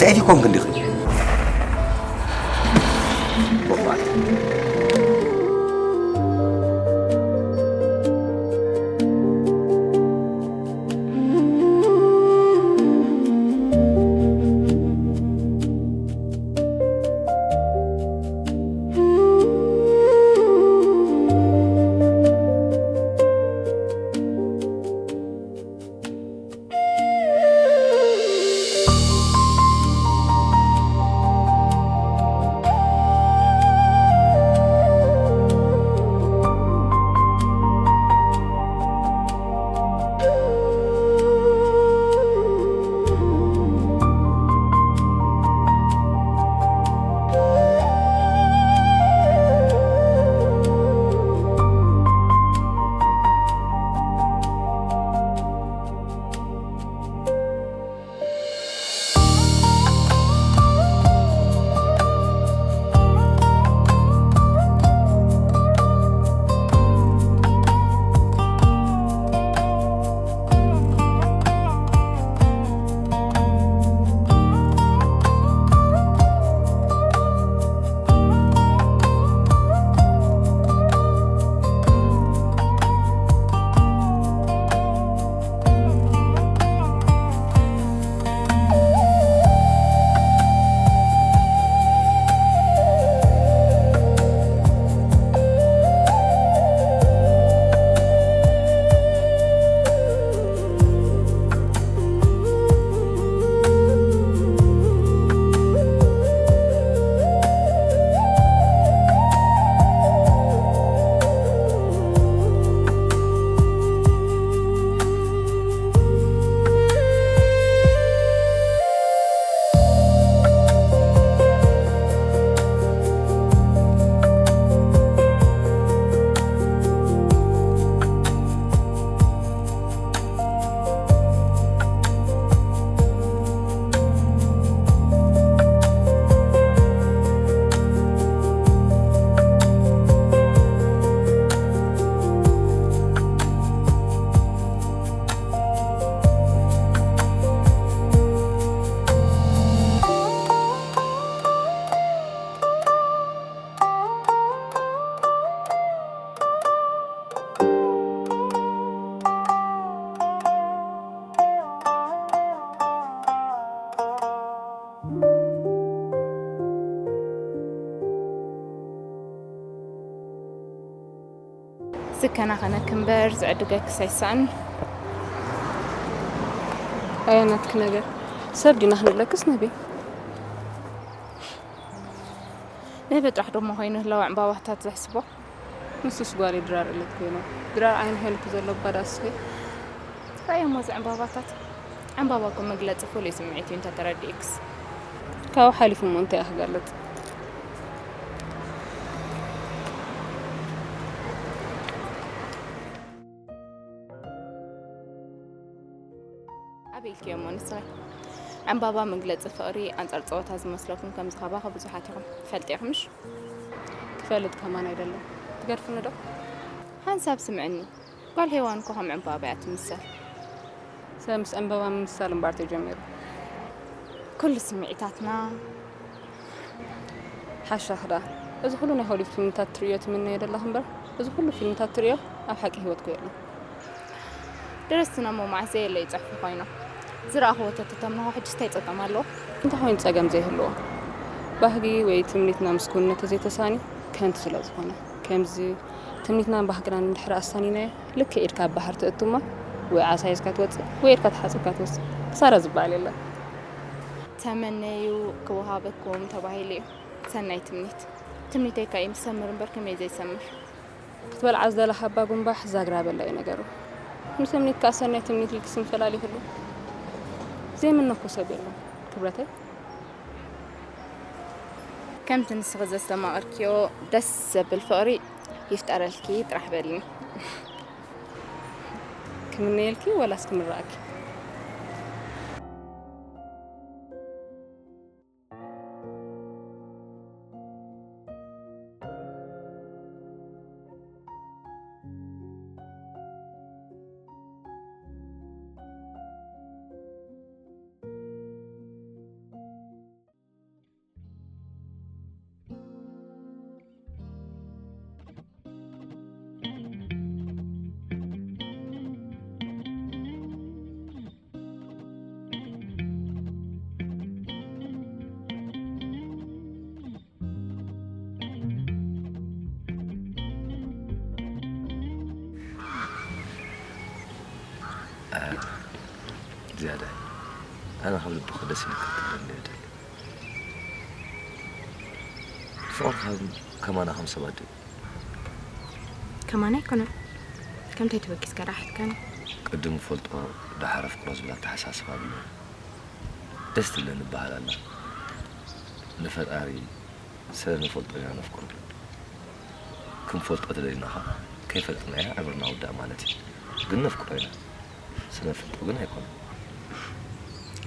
እንታይ ኢልኩም ክንድኺ? ዝከናኸነክ እምበር ዝዕድገክስ ኣይሳእን። ኣያ ናትኪ ነገር ሰብ ዲና ክንብለክስ ንህቢ። ንህቢ ጥራሕ ዶ እሞ ኮይኑ ህላወ ዕምባባታት ዘሕስቦ? ንሱስ ጓለይ ድራር እለት ኮይኑ። ድራር ዓይኑ ሄልኩ ዘሎ እባ ዳስ እስኪ። ራእዮ እሞ እዚ ዕምባባታት። ዕምባባ እኮ መግለጺ ፍሉይ ስምዒት እዩ እንተ ተረዲእክስ። ካብኡ ሓሊፉ እሞ እንታይ እየ ክገልጽ? ኣበይ ኢልክዮ እሞ ንስኺ? ዕምባባ መግለጺ ፍቕሪ ኣንጻር ጸወታ ዝመስለኩም ከም ዝኸባኺ ብዙሓት ኢኹም። ትፈልጢ ኢኺ ምሽ? ክፈልጥ ከማን ኣይደልን። ትገድፍኒ ዶ? ሓንሳብ ስምዕኒ። ጓል ሄዋን እኮ ከም ዕምባባ እያ ትምሰል። ሰብ ምስ ዕምባባ ምምሳል እምበር ተጀሚሩ። ኩሉ ስምዒታትና። ሓሻኽ ደኣ። እዚ ኩሉ ናይ ሆሊውድ ፊልምታት ትርእዮ ትምነዮ ዘለኺ እምበር፣ እዚ ኩሉ ፊልምታት ትርእዮ ኣብ ሓቂ ህይወትኩ የለን። ደረስትና እሞ መዓስ ዘየለ ይጽሕፉ ኮይኖም። ዝረኣኽዎ ተተተምንኾ ሕጅስ እንታይ ጸገም ኣለዎ? እንታይ ኮይኑ ጸገም ዘይህልዎ? ባህጊ ወይ ትምኒትና ምስ ክውንነት ተዘይተሳኒ ከንቱ ስለ ዝኾነ። ከምዚ ትምኒትናን ባህግናን እንድሕር ኣሳኒናዮ፣ ልክዕ ኢድካ ኣብ ባሕሪ ትእቱ እሞ ወይ ዓሳ ሒዝካ ትወጽእ ወይ ኢድካ ተሓጺብካ ትወጽእ። ክሳራ ዝበሃል የለን። ተመነዩ ክወሃበኩም ተባሂሉ እዩ። ሰናይ ትምኒት። ትምኒተይ ከኣ እዩ ዝሰምር እምበር ከመይ ዘይሰምር? ክትበልዓ ዝደለኻ እባ ጉንባሕ ዛግራ በላ እዩ ነገሩ። ምስ እምኒት ከኣ ሰናይ ትምኒት ኢልክስ ምፈላል ይህሉ። ዘይምነኮ ሰብ የለን ክብረተይ። ከምቲ ንስኺ ዘስተማቐርክዮ ደስ ዘብል ፍቕሪ ይፍጠረልኪ ጥራሕ በልኒ። ክምነየልኪ ወላስ ክምረኣኪ? ዝያዳ ኣነ ካብ ልብኺ ደስ ኢልካ ክትብለኒ እየ ደሊ። ፍቕርኻ ከማና ከም ሰባት ድዩ? ከማና ኣይኮነን። ከምታይ ተበጊስካ ደኣ ሓትካኒ? ቅድም ፈልጦ ደሓር ኣፍቅሮ ዝብል ኣተሓሳስባ ብለኒ። ደስ ትብለኒ እበሃል ኣላ። ንፈጣሪ ስለ ንፈልጦ ኢና ነፍቅሮ። ክንፈልጦ ተደሊና ኸዓ ከይፈለጥናያ ዕምርና ውዳእ ማለት እዩ። ግን ነፍቅሮ ኢና። ስለ ንፈልጦ ግን ኣይኮነን።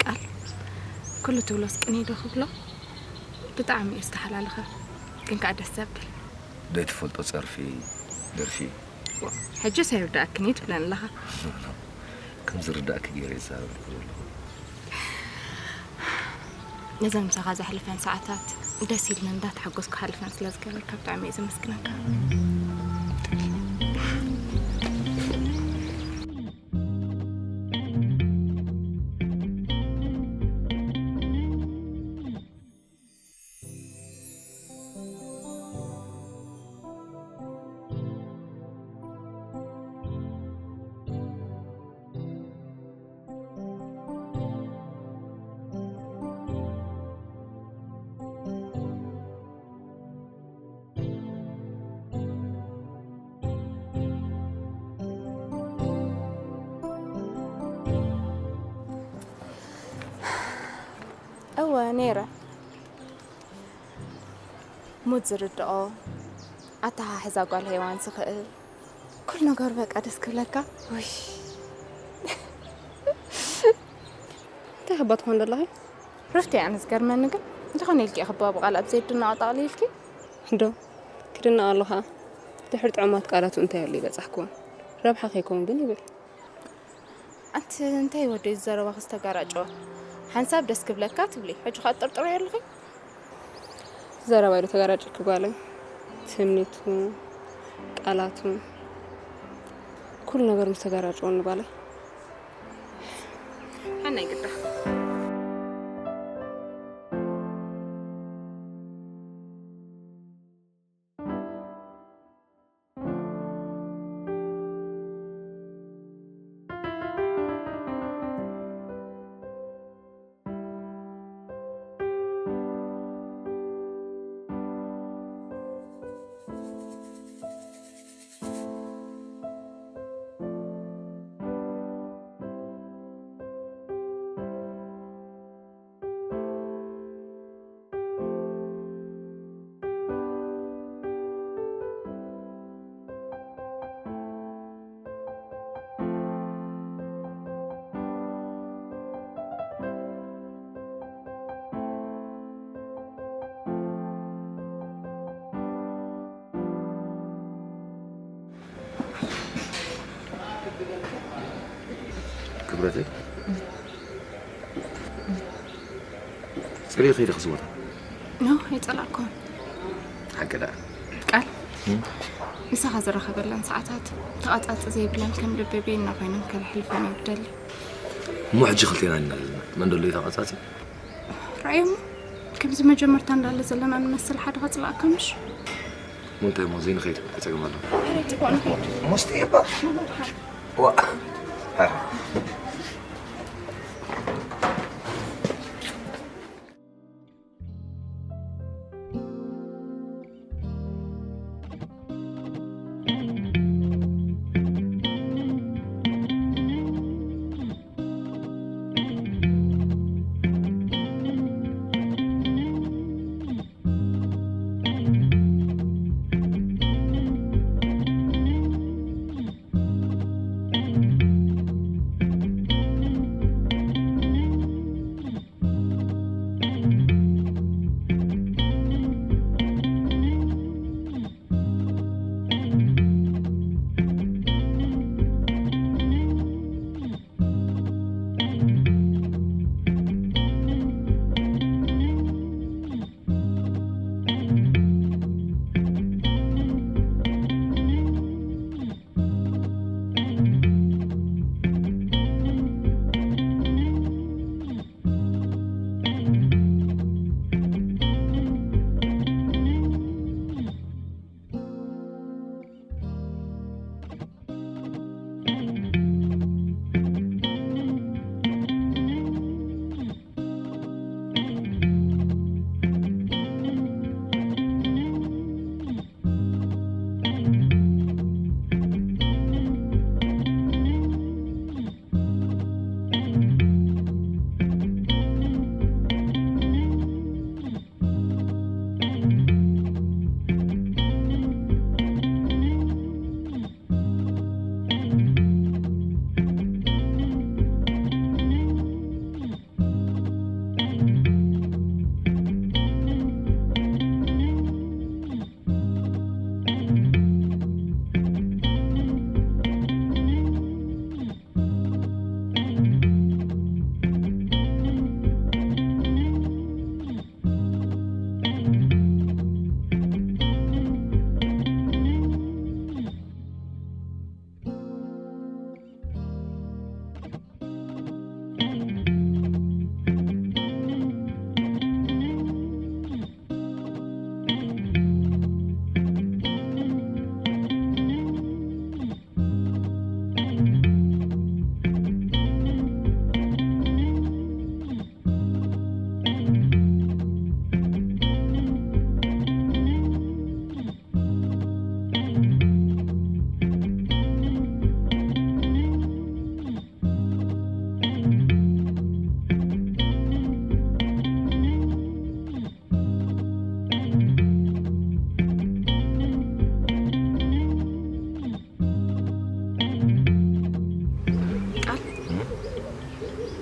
ቃል ኩሉ ትብሎስ ቅኔ ዶ ክብሎ? ብጣዕሚ እዩ ዝተሓላልኸ ግን ከዓ ደስ ዘብል። ዘይትፈልጦ ፀርፊ ደርፊ። ሕጅስ ኣይርድኣክን እዩ ትብለኒ ኣለኻ። ከም ዝርዳእኪ ገይረ ይዛረበልኪ ዘለኹ። ነዘን ምሳኻ ዘሕልፈን ሰዓታት ደስ ኢልኒ እንዳተሓጎስኩ ክሓልፈን ስለ ዝገበርካ ብጣዕሚ እየ ዘመስግነካ። እወ ነይረ። ሙድ ዝርድኦ ኣተሓሕዛ ጓል ሄዋን ዝኽእል ኩሉ ነገሩ በቃ ደስ ክብለካ። ውይ እንታይ ክባ ትኾን ዘለኺ? ሩፍቲ ኣነ ዝገርመኒ ግን ዝኾነ ኢልኪ ክባ ብቓል ኣብ ዘይድነቕ ጠቕሊልኪ። ዶ ክድነቕ ኣለኻ ድሕሪ ጥዑማት ቃላቱ እንታይ ኣሎ ይበጻሕክወን ረብሓ ከይከውን ግን ይብል። ኣንቲ እንታይ ወደይ ዝዘረባኺ ዝተጋራጨወ ሓንሳብ ደስ ክብለካ ትብሊ ሕጂ ከኣ ትጥርጥረዮ ኣለኺ። ዘረባይ ዶ ተጋራጨኪ ጓለይ? ትምኒቱ፣ ቃላቱ፣ ኩሉ ነገሩ ምስ ተጋራጨወኒ ጓለይ። ሕናይ ግዳ። ክብረተይ ጽሬ ከይደ ክስወታ ኖ ኣይጸላእኩን ሓቂ ደኣ ቃል ምሳኻ ዝረኸበለን ሰዓታት ተቓጻጺ ዘይብለን ከም ልበ ቤና ኮይነን ከልሕልፈን ይደሊ እሞ ሕጂ ክልቴና ኢና ዘለና። መን ደሎ እዩ ተቐጻጺ? ራእዮሞ ከምዚ መጀመርታ እንዳለ ዘለና ንመስል ሓደ ከጽላእካ ምሽ? እሞ እንታይ እሞ ዘይንኸይድ? እንታይ ጸገም ኣሎ? ኧረ ጽቡቕ ንኸይድ። ሞስቲ እባ። ዋ። ቃል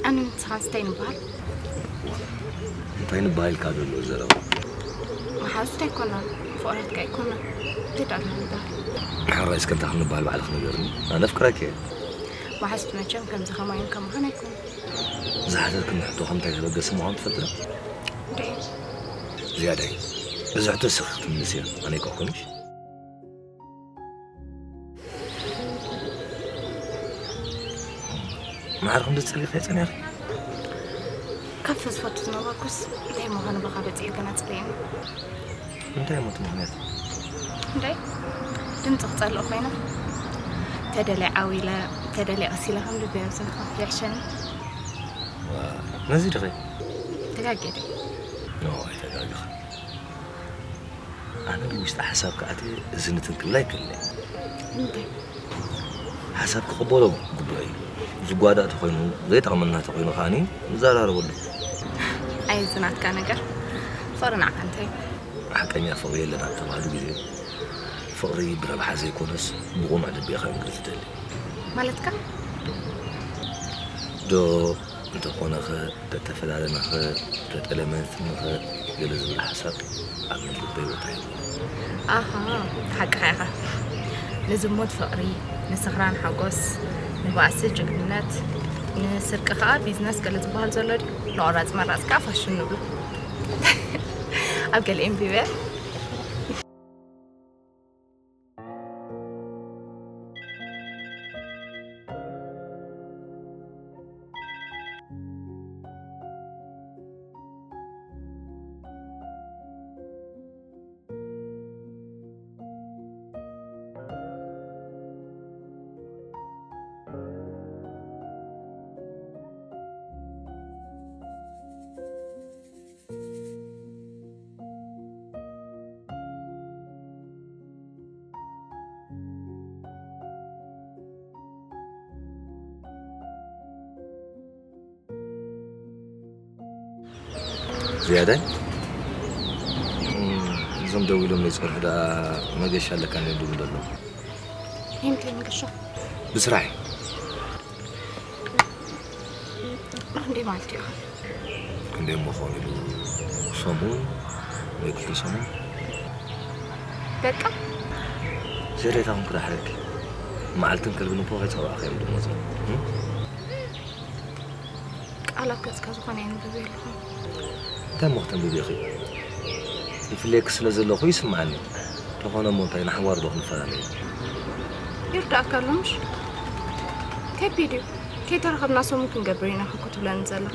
ኣነ ንስኻ እንታይ ንበሃል? እንታይ ንበሃል ኢልካ ዘሎ ዘረባ? መሓዙት ኣይኮናን፣ ፍቕራትካ ኣይኮናን። እንታይ ደኣ ንበሃል? ሕራይ እስከ እንታይ ክንበሃል ባዕልኽ ንገርኒ። ኣነ ኣፍቅረኪ እየ። መሓዙት መቸም ከምዚ ከማይን ከማኻን ኣይኮኑን። ዝሓተትክኒ ሕቶ ከምታይ ዘበገሰ ምዃኑ ትፈልጢ ዶ? እንታይ? ዝያዳይ እዚ ሕቶ እስኺ ክትምልስዮ ኣነ ኣይኮንኩንሽ። ማዕረ ክንዲ ጸሊኽዮ ጸኒሕኪ? ካብ ፈዝፈቱ ዝነበርኩስ እንታይ ምዃኑ ብኻ በጺሑ ገናጽለኒ። እንታይ እሞ እቲ ምኽንያት? እንታይ? ድምፂ ክጸልእ ኮይነ ተደልየ ዓው ኢለ ተደልየ ቀስ ኢለ ከም ልቢ የብዝንካ ይሕሸኒ። ዋ፣ ነዚ ድኸ? ተጋጌደ። ኖ ኣይተጋግኻ። ኣነ ብውሽጢ ሓሳብ ክኣትየ እዚ ንትንክል ኣይክእልን እየ። እንታይ? ሓሳብ ክቕበሎ ግቡእ እዩ። ዝጓዳእ ተኾይኑ ዘይጠቕመና ተኾይኑ ከዓኒ ንዘራረበሉ። ኣየ እዚ ናትካ ነገር ፍቕሪ ንዓኻ እንታይ እዩ? ሓቀኛ ፍቕሪ የለን ኣብ ተባህሉ ግዜ ፍቕሪ ብረብሓ ዘይኮነስ ብቑኑዕ ልቢ ኢኻ ምግሪ ዝደሊ። ማለትካ? ዶ እንተኾነኸ ተተፈላለናኸ ተጠለመትንኸ ገለ ዝብል ሓሳብ ኣብ ልበይ ቦታ የብሉን። ኣሃ ሓቅኻ ኢኻ። ንዝሙት ፍቕሪ፣ ንስኽራን ሓጎስ፣ ንባእሲ ጅግንነት፣ ንስርቂ ከኣ ቢዝነስ ገለ ዝበሃል ዘሎ ድዩ? ንቆራጽ መራጽ ከኣ ፋሽን ንብሎ። ኣብ ገለ ኣንቢበያ። ዝያዳይ እም፣ እዞም ደው ኢሎም ዘይጸንሑ ደኣ መገሻ ኣለካ እንዲዮም ድብሉ ዘለዉ። እንታይ መገሻ? ብስራሕ። እንዴ ማለት እዩ? ክንደይ እሞ ክኸውን ኢሉ? ሰሙን ወይ ክልተ ሰሙን? በቃ። ዘሬታ ኹን ክዳሕረኪ። መዓልትን ከልብን እኮ ከይጸዋዕኺ እዮም ድመጹ። እም? ቃላት ገጽካ ዝኾነ የንብብ የለኹን። እንታይ እሞ ክተንብቢ ኢኺ? ይፍለየኪ ስለ ዘለኹ ይስምዓኒ። ተኾነ እሞ እንታይ ንሓዋር ዶ ክንፈላለ? ይርዳእካ ኣሎ ምሽ? ከቢድ እዩ። ከይተራኸብና ሰሙን ክንገብር ኢና እኮ ትብለኒ ዘለኻ።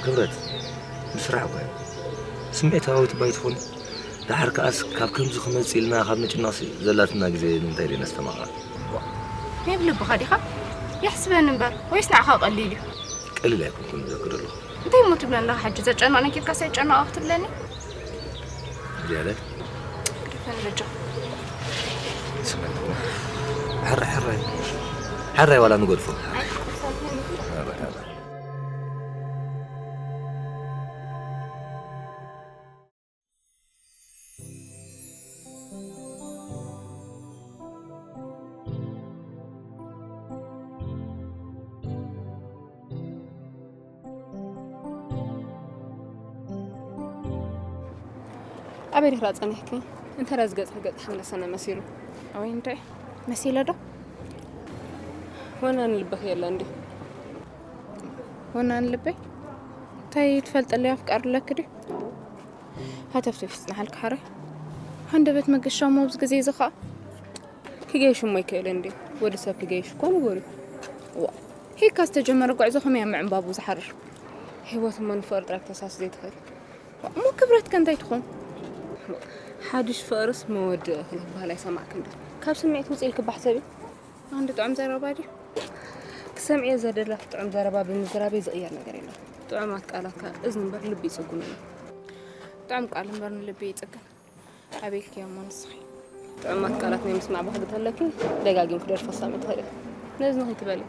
ክብረት፣ ብስራሕ እኮ እዩ። ስምዒታዊት እባ ኣይትኹኒ። ደሓር ከኣስ ካብ ከምዚ ክመጽእ ኢልና ካብ ምጭናቕሲ ዘላትና ግዜ ንምንታይ ደይነስተማቕራ? ዋ፣ ናይ ብልብኻ ዲኻ? የሕስበኒ እምበር፣ ወይስ ንዓኻ ቀሊል እዩ? ቀሊል ኣይኮንኩን ዘክር ኣለኹ። እንታይ እሞ ትብለኒ ኣለኻ ሕጂ? ዘጨንቕ ነጊርካስ ኣይጨንቕ ክትብለኒ? ዝያዳይ? ግደፈኒ በጃኻ። ስመን፣ ሕራይ፣ ሕራይ። ሕራይ ዋላ ንገድፎ። ሕራይ፣ ሕራይ። ኣበይ ዲኻ ጸኒሕኪ? እንተ ደኣ ዝገጽኺ ገጽ ሓምለሰና መሲሉ። ወይ እንታይ መሲለ ዶ? ወናኒ ልብኺ የለን ድዩ? ወናኒ ልበይ? እንታይ ትፈልጥለይ ኣፍቃሪ ኣለኪ ድዩ? ሃተፍተፍ ይጽንሓልኪ ሓራይ። ሃንደበት መገሻ እሞ ኣብዚ ግዜ እዚ ኸኣ ክገይሽ እሞ ኣይክእልን ድዩ? ወዲ ሰብ ክገይሽ እኮ ንቡር እዩ። ዋ፣ ሂካ ዝተጀመረ ጉዕዞ ከመይ ኣብ ምዕንባቡ ዝሓርር? ህይወት እሞ ንፍቕሪ ጥራይ ክተሳሲ ዘይትኽእል። እሞ ክብረትከ እንታይ ትኾን? ሓድሽ ፍቕርስ መወድእ ክበሃል ኣይሰማዕክን ዶ? ካብ ስምዒት ውጽእ ኢልኪ ባሕሰቢ። ኣንድ ጥዑም ዘረባ ድዩ? ክሰምዕዮ ዘደለኺ ጥዑም ዘረባ ብምዝራበይ ዝቕየር ነገር የለን። ጥዑማት ቃላት ከኣ እዝኒ እምበር ልቢ ይጽግኑ እዮም። ጥዑም ቃል እምበር ንልቢ ይጽግን። ኣበይ ኢልክዮ እሞ ንስኺ? ጥዑማት ቃላት ናይ ምስማዕ ባህጊ ተለኪ ደጋጊምኪ ደርፊ ክሰምዒ ትኽእሊ። ነዚ ንኺ ትበሊ።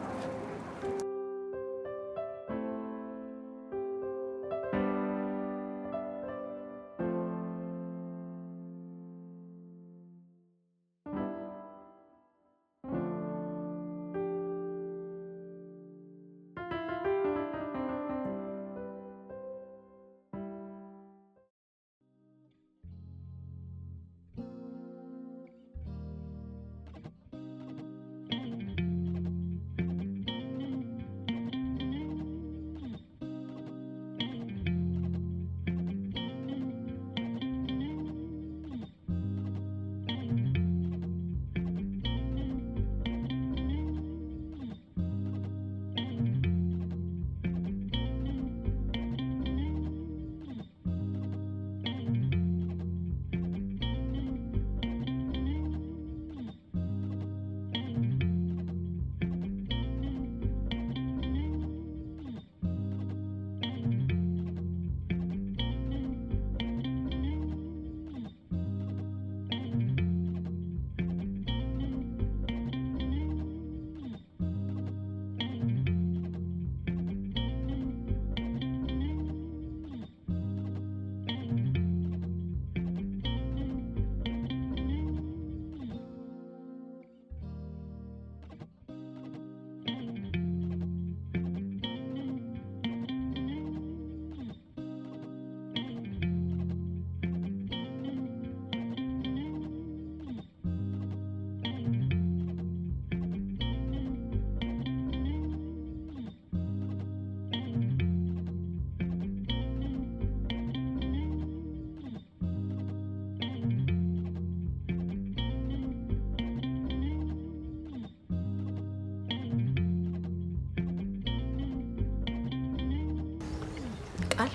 ቃል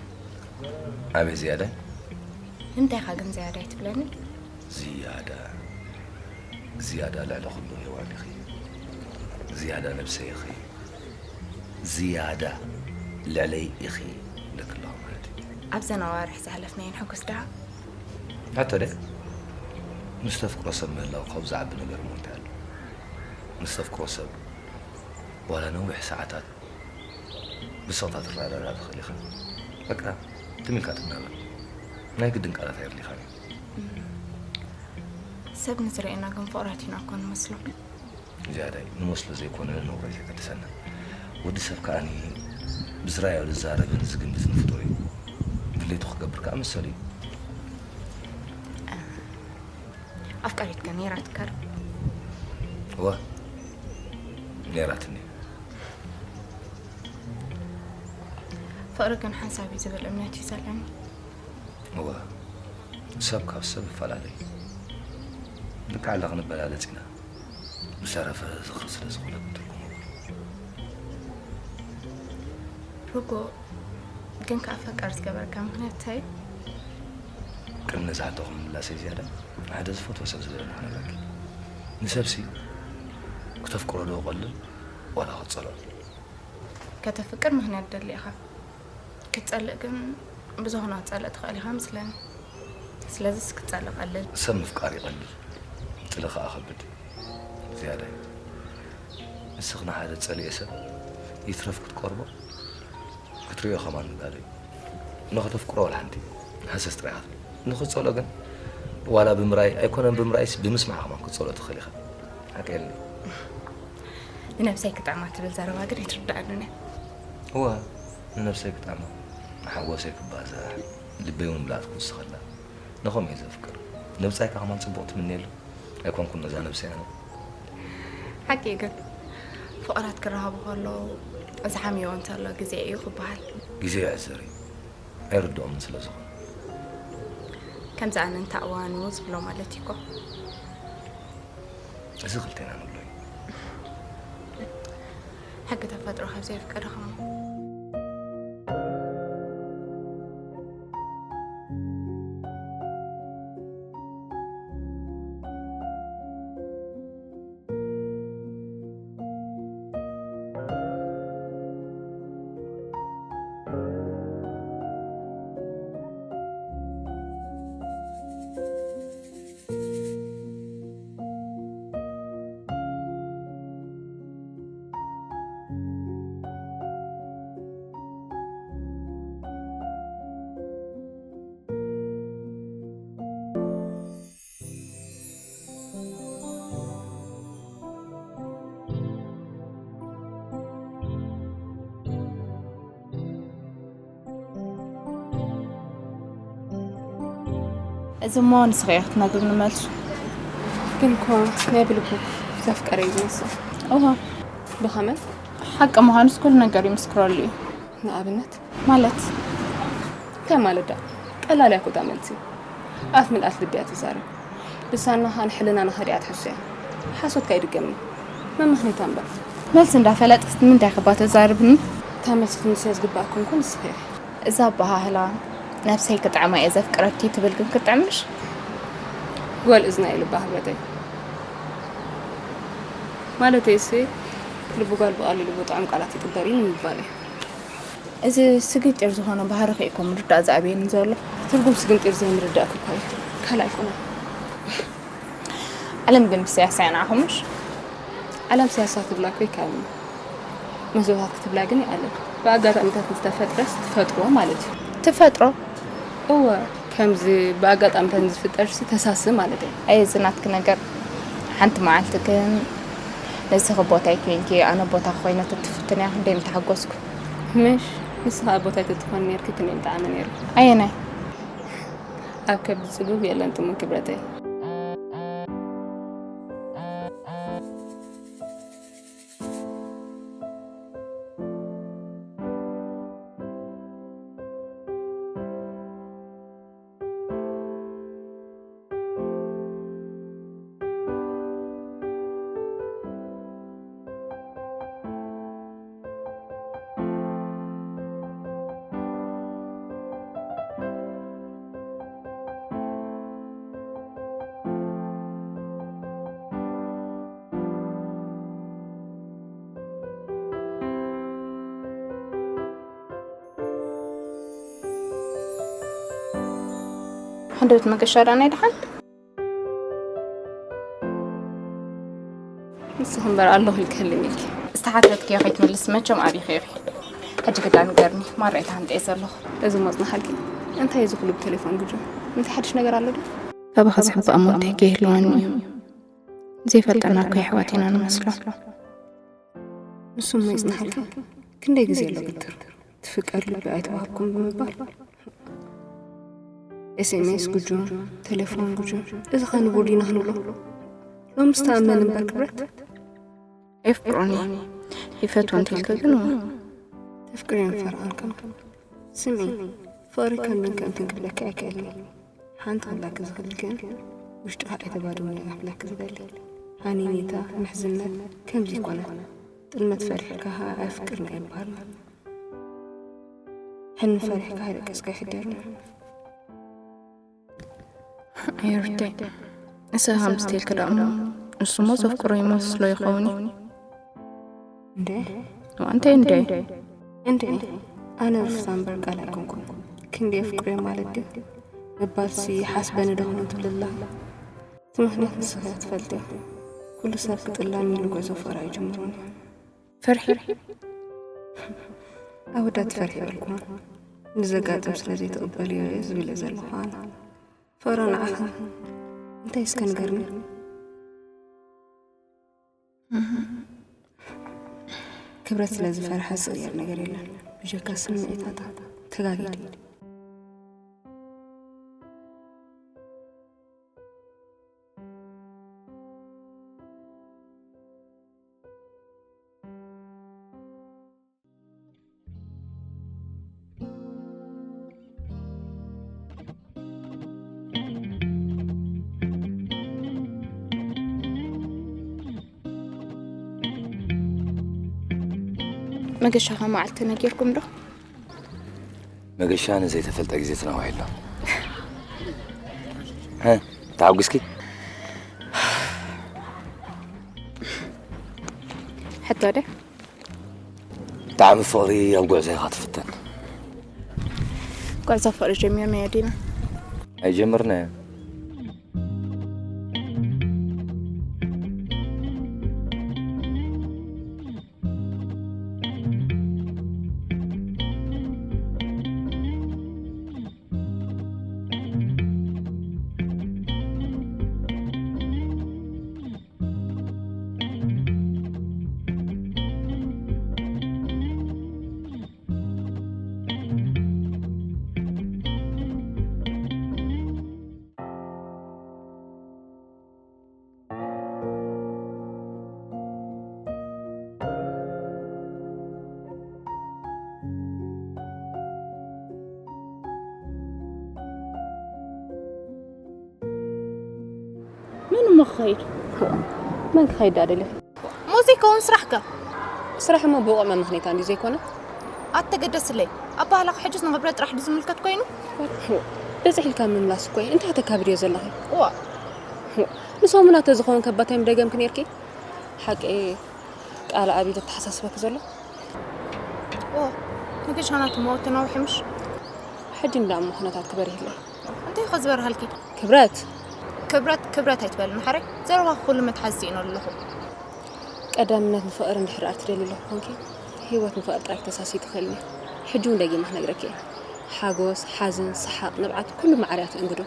ኣቤት ዝያዳ። ንምንታይ ኢኻ ግን ዝያዳ ኣይትብለኒ? ዝያዳ፣ ዝያዳ ልዕሊ ኩሉ ሄዋን ኢኺ። ዝያዳ ነብሰይ ኢኺ። ዝያዳ ልዕለይ ኢኺ ኢለኪ ኣለኹ ማለት እዩ። ኣብዘን ኣዋርሕ ዝሓለፍናየን ሕጉስ ደኣ? ሕቶ ደ? ምስ ተፍቅሮ ሰብ ምህላው ካብኡ ዝዓቢ ነገር እሞ እንታይ ኣሎ? ምስ ተፍቅሮ ሰብ ዋላ ነዊሕ ሰዓታት ብስቕታ ትረዳዳ ትኽእል ኢኻ። በቃ፣ ትም ኢልካ ትናገር። ናይ ግድን ቃላት ኣየድልኻን እዩ። ሰብ ንዝርእየና ግን ፍቕራት ኢና እኮ ንመስሎ። ዝያዳይ ንመስሎ ዘይኮነ ነውራይ ዘገድሰና። ወዲ ሰብ ከኣኒ ብዝራዮ ዝዛረብን ዝግምትን ፍጡር እዩ። ድሌቱ ክገብር ከኣ መሰሉ እዩ። ኣፍቃሪትካ ነይራትካ ዶ? እወ ነይራትኒ። ፍቕሪ ግን ሓንሳብ እዩ ዝብል እምነት እዩ ዘለኒ። እወ ሰብ ካብ ሰብ ይፈላለ እዩ። ልክዕ ኣላ ክንበላለጽ ኢና። ብዝተረፈ ዝኽሪ ስለ ዝኾነ ግን ትርጉም ርጎ ግን ከኣ ፈቃር ዝገበረካ ምኽንያት እንታይ እዩ? ቅድሚ ነዚ ሕቶ ክምምላሰይ ዝያዳ ሓደ ዝፈትዎ ሰብ ዝበለኒ ክነግረኪ። ንሰብሲ ክተፍቅሮ ዶ ቀልል ዋላ ክትጸልኦ? ከተፍቅር ምኽንያት ደሊ ኢኻ። ክትጸልእ ግን ብዝኾነ ክትጸልእ ትኽእል ኢኻ መስለኒ። ስለዚስ ክትጸልእ ቀልል። ሰብ ምፍቃር ይቐልል፣ ጥሊ ኸኣ ከብድ ዝያዳ እዩ። ንስኽ ንሓደ ጸሊኤ ሰብ ይትረፍ ክትቀርቦ ክትሪኦ ከማን ምጋዶ እዩ። ንኸተፍቅሮ ዋላ ሓንቲ ሃሰስ ጥራይ ኢኻ ትብል። ንኽትጸልኦ ግን ዋላ ብምራይ ኣይኮነን ብምራይስ ብምስማዕ ከማን ክትጸልኦ ትኽእል ኢኻ። ሓቂ የለይ። ንነብሰይ ክጥዕማ ትብል ዘረባ ግን ኣይትርድኣንን እያ። እወ ንነብሰይ ክጥዕማ ንሓጎሰይ ክባዛሕ ልበይ እውን ብላዕቲ ክውስኸላ ንኸምኡ እየ ዘፍቅር። ንብጻይካ ከማን ጽቡቕ ትምነየሉ ኣይኮንኩን ነዛ ነብሰይ ኣነ። ሓቂ እዩ ግን ፍቕራት ክረሃቡ ከለዉ ዝሓምዮ እንተሎ ግዜ እዩ ክበሃል። ግዜ ይዕዘር እዩ ኣይርድኦምን ስለ ዝኾነ። ከምዚ ኣነ እንተ እዋኑ ዝብሎ ማለት እዩ እኮ። እዚ ክልቴና ንብሎ እዩ። ሕጊ ተፈጥሮ ካብ ዘየፍቀዶ ከማን። እዚ እሞ ንስኺ ኢኺ ክትነግርኒ መልሱ። ግን እኮ ናይ ብልቡ ዘፍቀረ እዩ ዝመስል። እዋ ብኸመይ? ሓቂ ምዃኑስ ኩሉ ነገር ይምስክረሉ እዩ። ንኣብነት ማለት እንታይ ማለት ዳ? ቀላል እያ እኮ እታ መልሲ። ኣፍ ምልኣት ልቢ እያ ትዛረብ። ልሳና ኸኣ ንሕልናና ኸዲዓ ትሕሱ እያ። ሓሶት ከኣ ይድገም እዩ። መመኽነይታ እምበር። መልሲ እንዳፈለጥስ ንምንታይ ክባ ተዛርብኒ? እታ መልሲ ትምልስያ ዝግባኣኩም እኮ ንስኺ ኢኺ። እዛ ኣበሃህላ ነብሰይ ክጥዕማ እየ ዘፍቅረኪ ትብል ግን ክትጥዕምሽ? ጓል እዝና እዩ ልባ ክብረተይ። ማለተይሲ ልቢ ጓል ብቐሊሉ ብጥዑም ቃላት ይጥበር እዩ ንምባል እዩ። እዚ ስግጢር ዝኾነ ባህርኺ እኮ ምርዳእ ዝኣብየኒ ዘሎ። ትርጉም ስግንጢር ዘይምርዳእኪ እኮ እዩ። ካልእ ኣይኮነን። ዓለም ግን ብስያሳ ይንዓኹምሽ? ዓለም ስያሳ ትብላ እኮ ይከኣል እዩ። ምህዞታት ክትብላ ግን ይኣልል። ብኣጋጣሚታት ዝተፈጥረስ ትፈጥሮ ማለት እዩ። ትፈጥሮ እወ ከምዚ ብኣጋጣሚታት ንዝፍጠርሲ ተሳሲ ማለት እዩ። ኣየ እዚ ናትኪ ነገር። ሓንቲ መዓልቲ ግን ንስኺ ቦታይ ኮይንኪ ኣነ ቦታ ኮይነ ተትፍትንያ ክንደይ ምተሓጎስኩ። ምሽ ንስኻ ቦታይ ተትኾን ነርኪ ክንደይ ምጠዓመ ነይሩ። ኣየናይ? ኣብ ከብዲ ጽጉብ የለን ጥሙን ክብረተይ። ሓንደበት መገሻ ዳ ናይ ደሓን ንስኺ እምበር ኣለኹ ኢልክልኝ ኢልኪ። ዝተሓተትክዮ ከይትምልስ መቸም ኣቢኺ ኢኺ። ሕጂ ግዳ ንገርኒ፣ ማራ እየ ተሃንጠየ ዘለኹ። እዚ ሞጽናሓልኪ። እንታይ እዩ ዝኽሉ ብቴሌፎን ግጁ? እንታይ ሓድሽ ነገር ኣሎ ድዩ? ካባኻ ዝሕባእ እሞ እንታይ ከይህልወኒ እዩ? ዘይፈልጠና እኮ የሕዋት ኢና ንመስሎ። ንሱ እሞ ይጽናሓልካ። ክንደይ ግዜ ኣሎ ግትር? ትፍቀር ልቢ ኣይተዋህብኩም ብምባል። ኤስኤምኤስ ግጁ፣ ቴሌፎን ግጁ። እዚ ኸ ንቡር ዲና ክንብሎ? ሎምስ ተኣመን እምበር ክብረት። ኤፍቅሮኒ ይፈትዎ እንተልከ ግን እዋ። ተፍቅርዮ ፈርዖን ከም ስምዒ ፍቕሪ ከምንን ከምትን ክብለኪ ኣይክእልን። ሓንቲ ክብለኪ ዝኽእል ግን ውሽጥኻ ኣይተባድምዮ እየ ክብለኪ ዝደሊ። ሃኒኒታ ምሕዝነት ከምዚ ይኮነት። ጥልመት ፈሪሕካ ኣፍቅርና ይበሃል። ሕኒ ፈሪሕካ ኣይደቀስካ ይሕደርና። ኣይርቴ ንስኻ ከም ስትልክ ደሞ ንሱሞ ዘፍቅሮ ይመስሎ ይኸውን እዩ። እንዴ? እንታይ እንዴ? እንዴ? ኣነ ርፍታ እምበር ቃል ኣይኮንኩን። ክንዲ የፍቅሮ ማለት ድዩ? ምባልሲ ሓስበኒ ዶ ኾን ትብልላ? እቲ ምኽንያት ንስኻ እያ ትፈልጥዮ። ኩሉ ሰብ ክጥላም ኢሉ ጉዕዞ ፍቕሪ ኣይጅምሮን እዩ። ፈርሒ? ኣወዳት ፈርሒ በልኩማ። ንዘጋጥም ስለ ዘይትቕበልዮ እየ ዝብል ዘለኹ ኣነ። ፍቕሪ ንዓኻ እንታይ እስከ ንገርኒ? ክብረት ስለ ዝፈርሐ ዝቕየር ነገር የለን። ብጀካ ስምዒታታ ተጋጊዱ። መገሻኻ መዓልቲ ነጊርኩም ዶ? መገሻ ንዘይተፈልጠ ግዜ ተናዊሑ ኣሎ። ሀ፣ ተሓጒስኪ? ሕቶ ደ? ብጣዕሚ ፍቕሪ ኣብ ጉዕዞ ኢኻ ትፍተን። ጉዕዞ ፍቕሪ ጀሚርናዮ ዲና? ኣይጀመርናዮ። መን እሞ ክኸይድ? መን ክኸይድ ደኣ ደሊኺ? ሙዚቃ እውን ስራሕ ከ? ስራሕ እሞ ብቑዕ መመኽነይታ እንድዩ ዘይኮነ? ኣተገደስለይ። ኣበሃህላኺ ሕጅስ ንኽብረት ጥራሕ ድዩ ዝምልከት ኮይኑ? በፂሕ ኢልካ ምምላስ እኮ እዩ። እንታይ ተካብድዮ ዘለኺ? እዋ። ንሰሙና ተዝኸውን ከ ባታይ ምደገምኪ ነይርኪ? ሓቂ ቃል ኣብ ኢድ ኣተሓሳስበኪ ዘሎ? እዋ። ንገሻና ትመወት ተናዊሑ ምሽ? ሕጂ እንዳ እሞ ኩነታት ክበርህለይ። እንታይ ኢኻ ዝበርሃልኪ? ክብረት። ክብረት፣ ክብረት ኣይትበል፣ ማሕረይ። ዘረባኺ ኩሉ መትሓዚ ስኢነ ኣለኹ። ቀዳምነት ንፍቕሪ እንድሕር ደኣ ትደሊ ኣለኹ ኮንኪ፣ ህይወት ንፍቕሪ ጥራይ ክተሳስዩ ትኽእልኒ። ሕጂ እውን ደጊመ ክነግረኪ እየ። ሓጎስ፣ ሓዘን፣ ሰሓቕ፣ ንብዓት፣ ኩሉ ማዕረ እያ ትእንግዶ።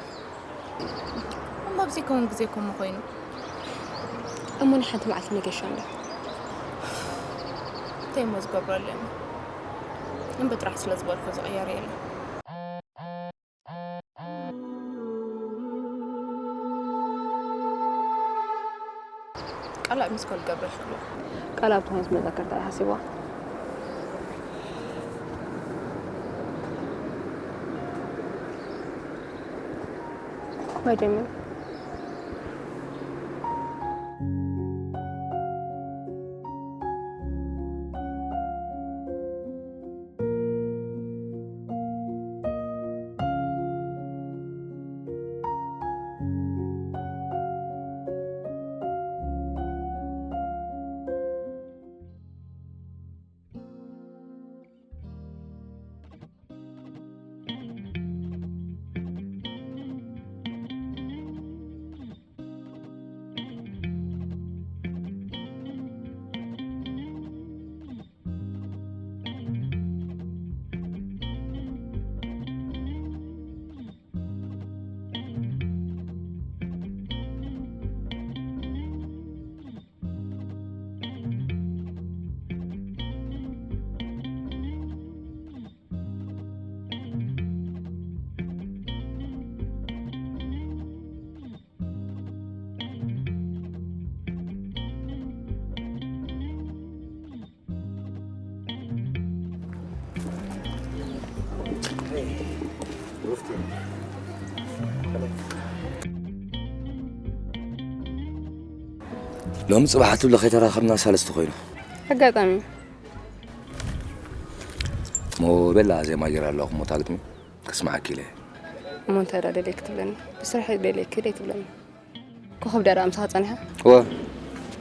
እሞ ኣብዚ ከውን ግዜ ከምኡ ኮይኑ። እሞ ንሓንቲ መዓልቲ መገሻ እንዳ። እንታይ እሞ ዝገብረሉ እየ? እምቢ ጥራሕ ስለ ዝበልኩ ዝቕየር የለን። ቃል ኣብ ሚስኮል ገብረልክሎ። ቃል ኣብ ዝኾነት መዘከርታ እያ ሓሲብዋ። መጀመር ሎሚ ጽባሕ ትብሎ ከይተራኸብና ሳለስቲ ኮይኑ። ኣጋጣሚ። እሞ በላ ዜማ ጌራ ኣለኹ፣ እሞ እታ ግጥሚ ከስምዓኪ ኢለ። እሞ እንታይ ደኣ ደልየ ክትብለኒ? ብስራሕ ደልየኪ ደይ ትብለኒ? ኮኸብ ደኣ ምሳኻ ጸኒሓ? እወ፣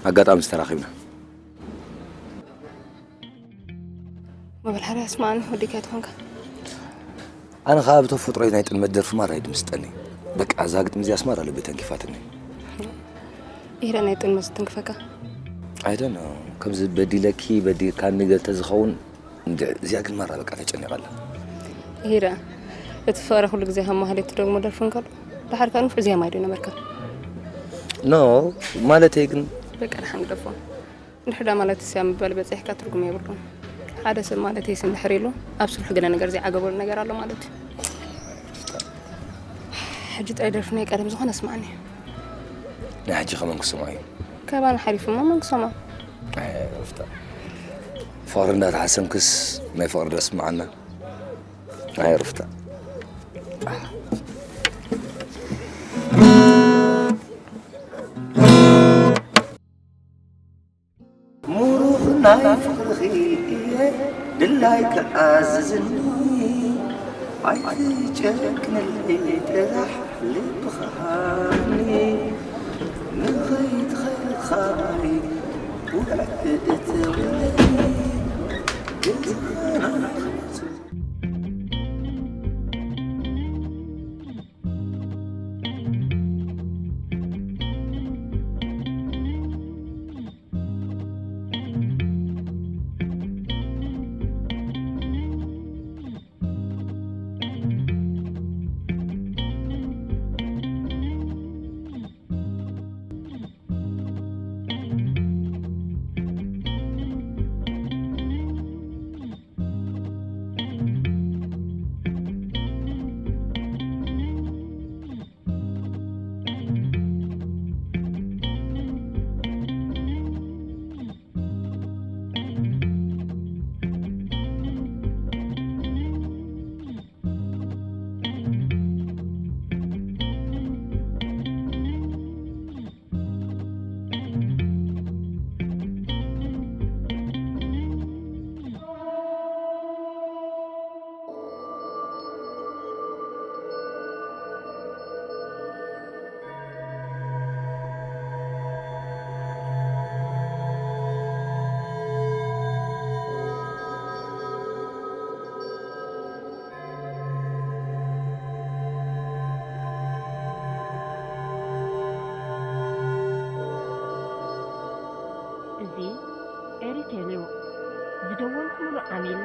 ኣጋጣሚ ዝተራኺብና። እሞ በል ሓራይ ኣስምዓኒ፣ ወዲእካ ኣይትኾንካ? ኣነ ኸኣ ብተፈጥሮይ ናይ ጥልመት ደርፊ ማራ እዩ ድምስጠኒ። በቃ እዛ ግጥሚ እዚኣስ ማራ ልቢ ተንኪፋትኒ። ኢረ ናይ ጥልመት ዝትንክፈካ? I don't know። ከምዚ በዲለኪ፣ በዲልካኒ ገለ ተዝኸውን፣ እንድዒ እዚኣ ግን ማራ በቃ ተጨኒቐላ። ኢረ፣ እቲ ፍቕሪ ኩሉ ግዜ ከም ማህሌት ትደግሞ ደርፊ እንከሎ፣ ደሓር ከኣ ንፉዕ ዜማይ ዶ ነበርካ? No፣ ማለተይ ግን በቃ ደሓን ግደፎ። እንድሕር ዳ ማለት እስያ ምባል በጺሕካ ትርጉም የብሉን። ሓደ ሰብ ማለት እይስ እንድሕር ኢሉ ኣብ ስርሑ ገለ ነገር ዘይዓገበሉ ነገር ኣሎ ማለት እዩ። ሕጂ ጥራይ ደርፊ ናይ ቀደም ዝኾነ ስምዓኒ። ናይ ሕጂ ከመን ክስምዖ እዩ? ካባና ሓሊፉ እሞ መን ክሰምዖ? ኣይ፣ ሩፍታ። ፍቕሪ እንዳተሓሰምክስ ናይ ፍቕሪ ዶ ስምዓና? ኣይ፣ ሩፍታ። ሙሩኽ ናይ ፍቕርኺ እየ ድላይ ክኣዝዝኒ፣ ኣይትጨክንለይ ጥራሕ ልብኻ ሃብኒ። ንኸይትኸልኻይ ውዕል እተውለኒ ገዛና እዚ ኤሪቴል እዩ። ዝደወልኩምሉ ዓሚል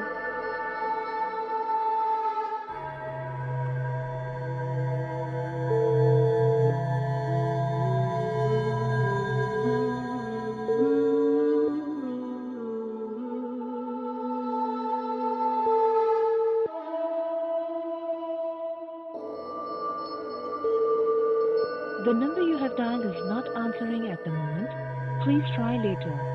The number you have dialed is not answering at the moment. Please try later.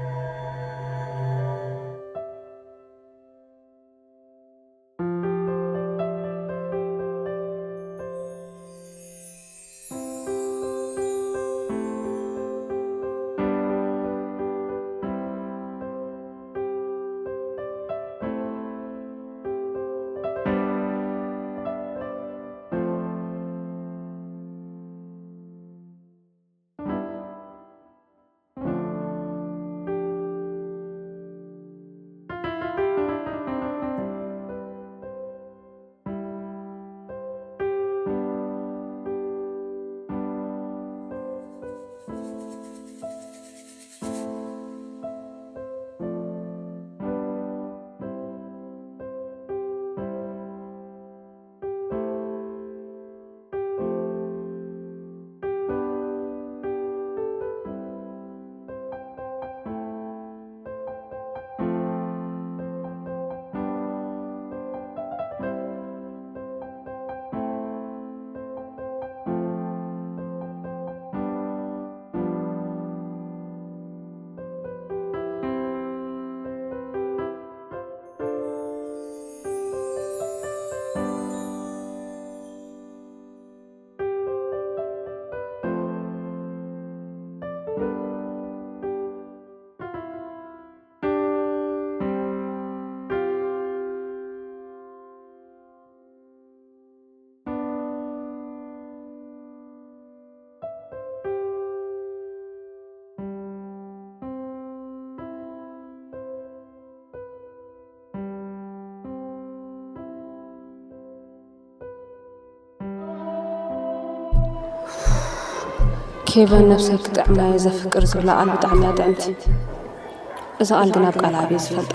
ሄቨን ነብሰይ ክጥዕማ እየ ዘፍቅር ዝብላ ቃል ብጣዕሚ እያ ጥዕምቲ። እዛ ቃል ግን ኣብ ቃል ኣብየ ዝፈልጣ።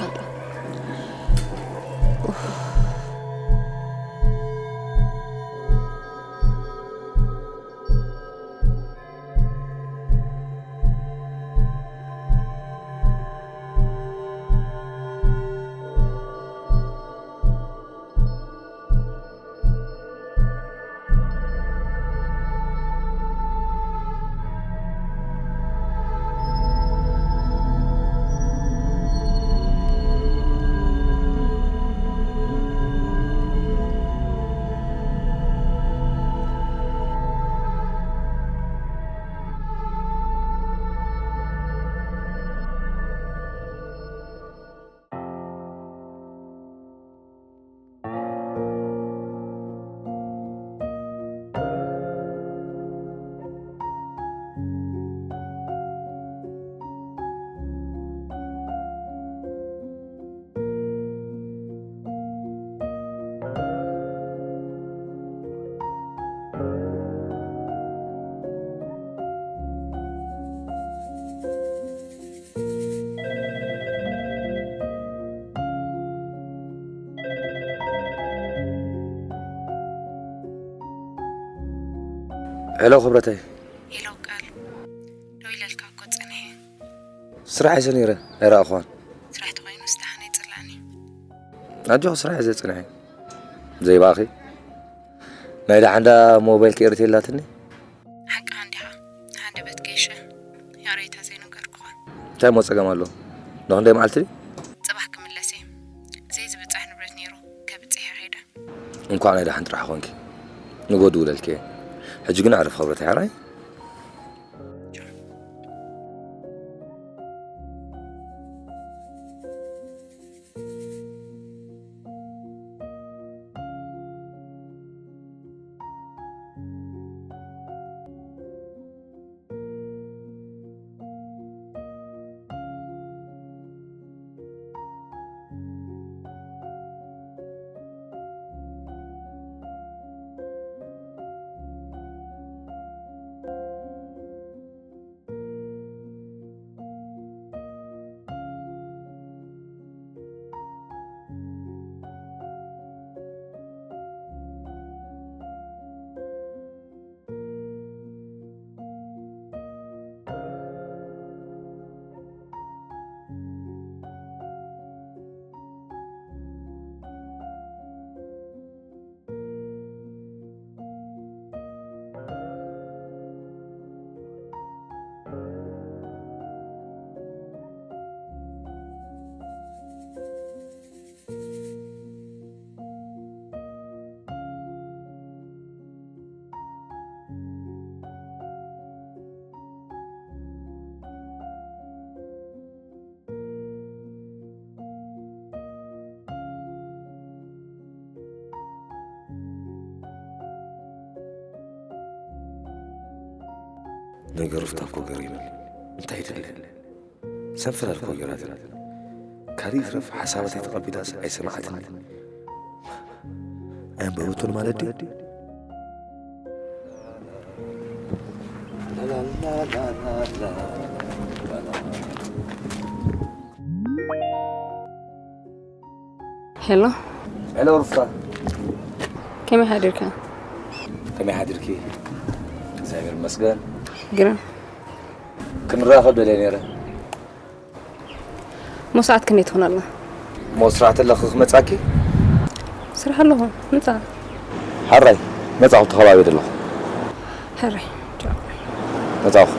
ሄሎ ክብረተይ። ሄሎ ቃል፣ ደው ኢለልካ እኮ ጸኒሐ። ስራሕ ይዘ ነይረ ኣይረኣኹዋን። ስራሕ ተኾይኑ ስታሕነ ይጽላእኒ። ኣጆኺ ስራሕ ይዘ ጽንሐ። ዘይባኺ ናይ ደሓንዳ ሞባይል ክኤርት የላትኒ። ሓቅኻ እንዲኻ። ሃንደበት ገይሸ። ያሬታ ዘይነገርኩኻ። እንታይ እሞ ጸገም ኣሎ? ንኽንደይ መዓልቲ? ጽባሕ ክምለስ እየ። ዘይዝብጻሕ ንብረት ነይሩ። ከብጽሕ እየ ከይደ። እንኳዕ ናይ ደሓን ጥራሕ ኾንኪ። ንጎ ድውለልኪ እየ። ሕጂ ግን ኣዕርፍ ክብረተይ ሓራይ። ነገሩ ፍታ እኮ ገሪሙኒ። እንታይ ይደለ? ሰንፈላል እኮ ገይራትኒ። ካልእ ይትረፍ ሓሳባተይ ተቐቢላስ ኣይሰማዓትኒ። ኣየንበበቶን ማለት ድዩ? ሄሎ። ሄሎ ሩፍታ። ከመይ ሓዲርካ? ከመይ ሓዲርኪ? እግዚኣብሔር ይመስገን። ግርም። ክንራኸብ ደልየ ነይረ። እሞ ሰዓት ክንደይ ትኾን ኣላ? እሞ ስራሕ ተለኺ ክመጻኪ? ስራሕ ኣለኹ፣ ምጻ። ሕራይ፣ መጻኹ ተኸባቢ ደለኹ። ሕራይ፣ ቻው። መጻኹ።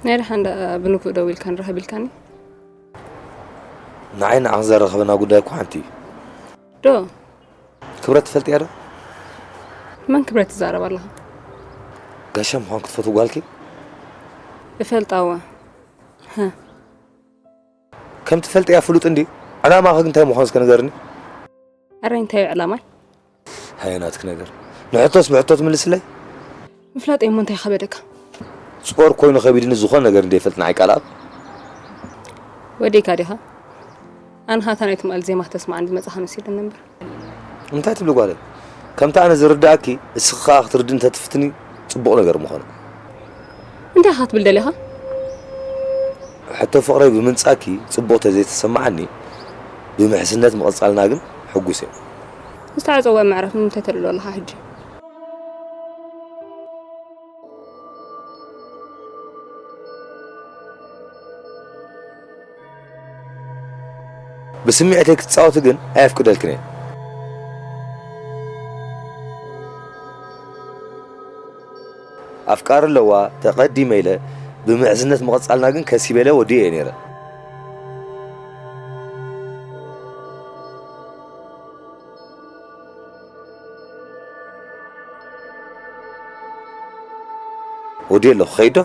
ናይ ደሓን ደኣ ብንኩእ ደዊልካ ንራኸብ ኢልካኒ? ንዓይ ንዓኽ ዘራኸበና ጉዳይ እኮ ሓንቲ እዩ። ዶ ክብረት ትፈልጥያ ዶ? መን ክብረት ትዛረብ ኣለኻ? ጋሻ ምዃን ክትፈትው ጓልኪ እፈልጣዋ። ከም ትፈልጥያ ፍሉጥ እንዲ ዕላማኺ እንታይ ምዃኑ እስከ ንገርኒ። ኣረ እንታይ እዩ ዕላማይ? ሃየ ናትኪ ነገር ንሕቶስ ብሕቶ ትምልስለይ። ምፍላጥ እሞ እንታይ ከበደካ? ጾር ኮይኑ ከቢድኒ ዝኾነ ነገር እንደይፈልጥ ንዓይ ቃል ኣብ ወዲእካ ዲኻ? ኣንኻ እታ ናይ ትማል ዜማ ተስማዓን ዝመጻኻ መሲልኒ እምበር። እንታይ ትብሊ ጓለይ? ከምቲ ኣነ ዝርድኣኪ እስኺ ከኣ ክትርድእኒ እንተትፍትኒ ጽቡቕ ነገር ምኾነ። እንታይ ኢኻ ክትብል ደሊኻ? ሕቶ ፍቕረይ ብምንጻኪ ጽቡቕ ተዘይተሰማዓኒ ብምሕዝነት ምቕጻልና ግን ሕጉስ እየ። ዝተዓጸወ ምዕራፍ ንምንታይ ተልዕሎ ኣለኻ ሕጂ? ብስምዒተይ ክትጻወቲ ግን ኣየፍቅደልክን እየ። ኣፍቃሪ ኣለዋ ተቐዲመ ኢለ ብምሕዝነት ምቕጻልና ግን ከሲበ ኢለ ወዲኤ እየ ነይረ። ወዲኤ ኣለኹ ኸይዶ።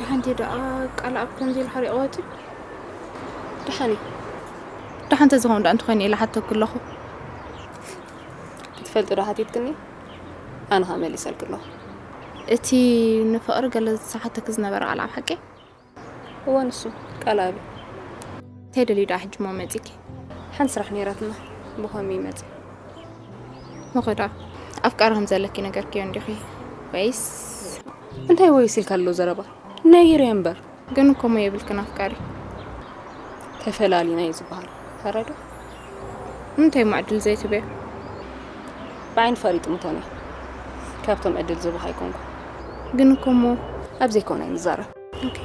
ሓንቲ ደኣ ቃል ኣብ ከምዚ ኢሉ ሓሪቑ ወፂኡ። ደሓን እዩ። ደሓን ተዝኸውን ደኣ እንተኾይኑ ኢለ ሓተኩ ኣለኹ። ክትፈልጢ ዶ ሓቲትክኒ? ኣነ ኸኣ መሊሰልኪ ኣለኹ። እቲ ንፍቕሪ ገለ ዝሓተኪ ዝነበረ ቃል ኣብ ሓቂ? እወ ንሱ ቃል ኣብ እዩ። እንታይ ደልዩ ደኣ ሕጂ እሞ መፂኪ? ሓንቲ ስራሕ ነይራትና ብኸመይ ይመፅእ? መኸዳ ኣፍቃሪ ከም ዘለኪ ነገርክዮ እንዲኺ ወይስ? እንታይ ወይስ ኢልካ ኣሎ ዘረባ? ነጊረዮ እምበር። ግን እኮ እሞ የብልክን ኣፍቃሪ። ተፈላሊና እዩ ዝበሃል። ተረዶ? እንታይ እሞ ዕድል ዘይትበዮ? ብዓይኒ ፈሪጥ ምቶን እየ። ካብቶም ዕድል ዝህቡኻ ኣይኮንኩ። ግን እኮ እሞ ኣብ ዘይኮነ ኣይንዛረብ። ኦኬ።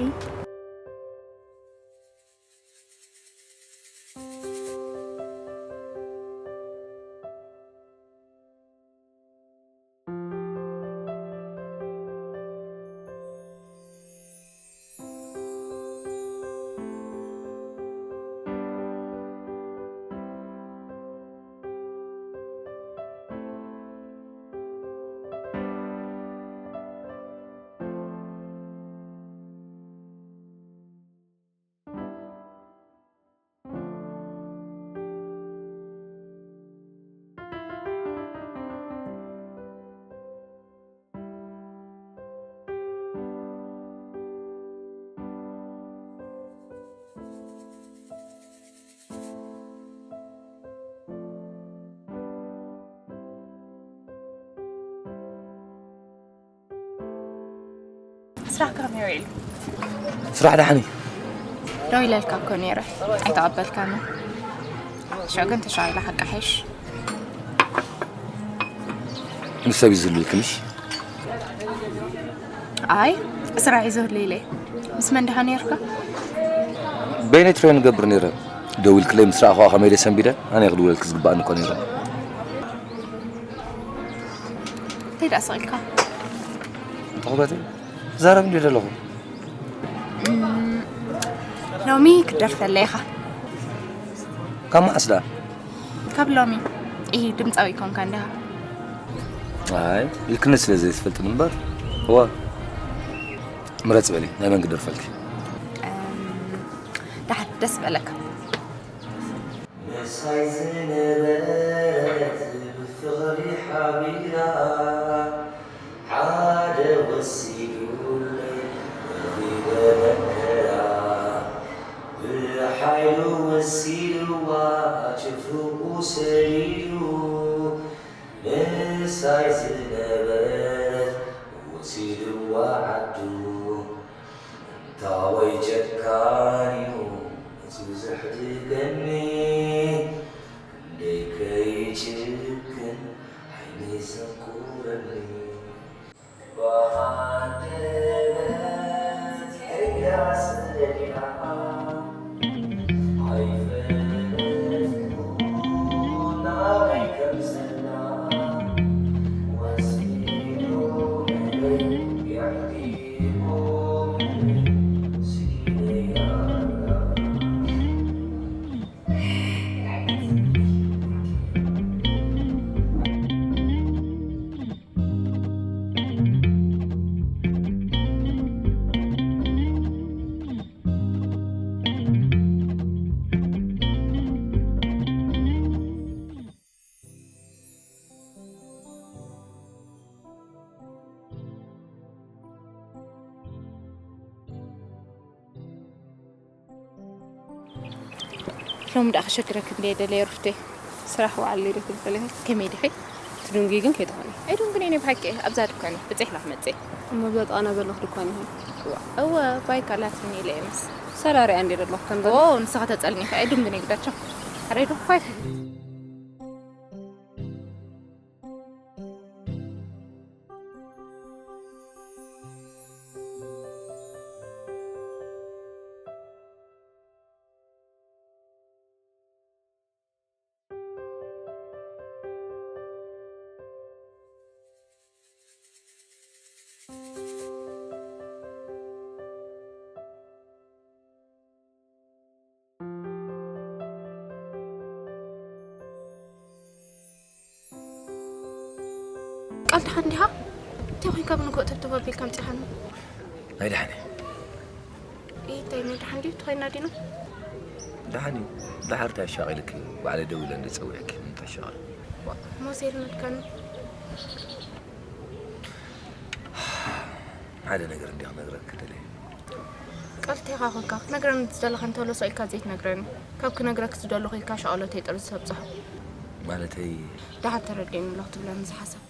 ስራሕ ከመይ ውዒሉ? ስራሕ ደሓን እዩ። ደው ኢለልካ እኮ ነይረ ኣይተቐበልካኒ። ሽዑ ግን ተሻቒለ ሓቂ ሓይሽ። ምስ ሰብ እዩ ዝህልውልኪ ምሽ? ኣይ ስራሕ እዩ ዝህሉ ኢለ። ምስ መን ድኻ ነይርካ? በይነይ ትሬን ንገብር ነይረ። ደዊልክለይ ምስ ረኣኹዋ ከመይ ኢለ ሰንቢደ? ኣነ ክድውለልኪ ዝግባኣኒ እኮ ነይረ። እንታይ ደኣ ስቕ ኢልካ? ትኹበቲ ዛረብ እንዲ ዘለኹ ሎሚ ክትደርፈለይ ኢኻ። ካብ መዓስ ደኣ? ካብ ሎሚ ኢሂ ድምፃዊ ኮንካ እንዲኻ። ኣይ ኢልክኒ ስለ ዘይትፈልጥኒ እምበር። እዋ ምረፂ በሊ ናይ መን ክደርፈልኪ? ደሓን ደስ በለካ። ምሳይ ዝነበረት ብፍቕሪ ሓቢራ ሓደ ወሲ ሓይሉ ወሲድዋ ጭፍርኡ ሰዲዱ፣ ምሳይ ዝነበረት ወሲድዋ ዓዱ። እንታወይ ጨካን እዩ መፂኡ ዘሕድገኒ፣ ክንደይ ከይጭክን ዓይነይ ዘንቁረኒ። ሎሚ ደኣ ክሸግረኪ እንድየ ደለየ ሩፍተይ። ስራሕ ውዓሊ ኢለ ክብል ከለኺ ከመይ ዲኺ? ትድንጉዪ ግን ከይትኾኒ። ኣይድንጉን እየ ብሓቂ እየ። ኣብዛ ድኳን እየ። ብፅሒላ ክመፅእ እየ። እሞ ብዛ ጥቓና ዘለኹ ድኳን ኢኺ? እዋ፣ እወ፣ ባይካ ኣላትኒ ኢለ እየ ምስ። ሰራሪኣ እንድየ ዘለኹ ከም ኦ፣ ንስኻ ተፀልኒ ኢኺ። ኣይድንጉን እየ ግዳቸው። ኣረ ኣይድንጉ፣ ባይ። ቃል ደሓን ዲኻ? እንታይ ኮይንካ ብንግሆ ተብተብ ኣቢልካ ኣምጺኻኒ? ኣይደሓን እየ። ኢይ፣ እንታይ ናይ ደሓን ድዩ? ተኾይንና ዲና? ደሓን እዩ። ደሓር እንታይ ኣሻቒልኪ? ባዕለይ ደዊለ እንድጸውዐኪ እንታይ ኣሻቕል? ሞሴ ልመድካኒ። ሓደ ነገር እንዲያ ክነግረኪ ደልየ። ቃል እንታይ ኢኻ ኮንካ? ክትነግረኒ ዝደለኻ እንተሎ ስቕ ኢልካ ዘይትነግረኒ። ካብ ክነግረኪ ዝደለኹ ኢልካ ሻቕሎተይ ጥርዚ ተብጽሖ። ማለተይ? ደሓን ተረዲእኒ ኣለኹ ትብለኒ ዝሓሰብካ።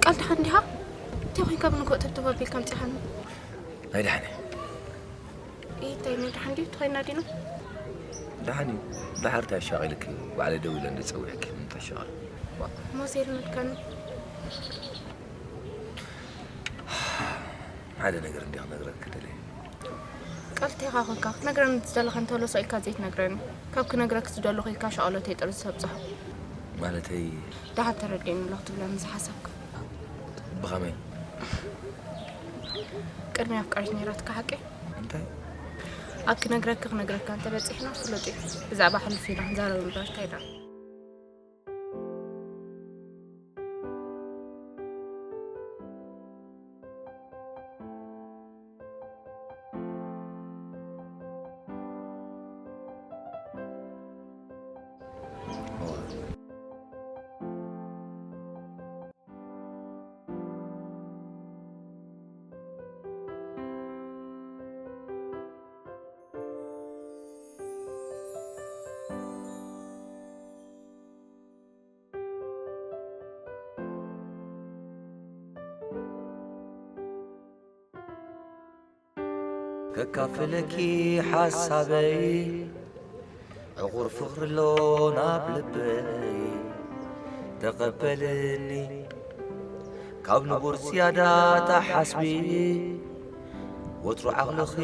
ኣልድሓን ዲኻ? እንታይ ኮይንካ ብንግሆ ተብተብ ኣቢልካ ኣምጺኻኒ? ኣይድሓን እየ። ኢታይ ናይ ደሓን ድዩ? ተኾይና ዲና? ደሓን እዩ። ደሓር እንታይ ኣሻቒልኪ? ባዕለይ ደው ኢለ እንድጸውዕኪ እንታይ ኣሻቒል? ዋ። ሞሴ ልመድካኒ። ሓደ ነገር እንዲያ ክነግረኪ ደልየ። ቃል እንታይ ኢኻ ኮንካ? ክትነግረኒ ዝደለኻ እንተሎ ስቕ ኢልካ ዘይትነግረኒ። ካብ ክነግረኪ ዝደለኹ ኢልካ ሻቕሎተይ ጥርዚ ተብጽሖ። ማለተይ? ደሓን ተረዲእኒ ኣለኹ ትብለኒ ዝሓሰብካ። ብኸመይ? ቅድሚ ኣፍቃሪት ነይራትካ ሓቀይ? እንታይ? ኣብ ክነግረኪ ክነግረካ እንተበጺሕና ፍሉጥ እዩ። ብዛዕባ ሕሉፍ ኢና ክንዛረብ እምበር እንታይ ደኣ? ከካፍለኪ ሓሳበይ ዕቑር ፍቕሪ ኣሎ ናብ ልበይ ተቐበልኒ ካብ ንቡር ዝያዳ ተሓስቢ ወትሩ ዓቕልኺ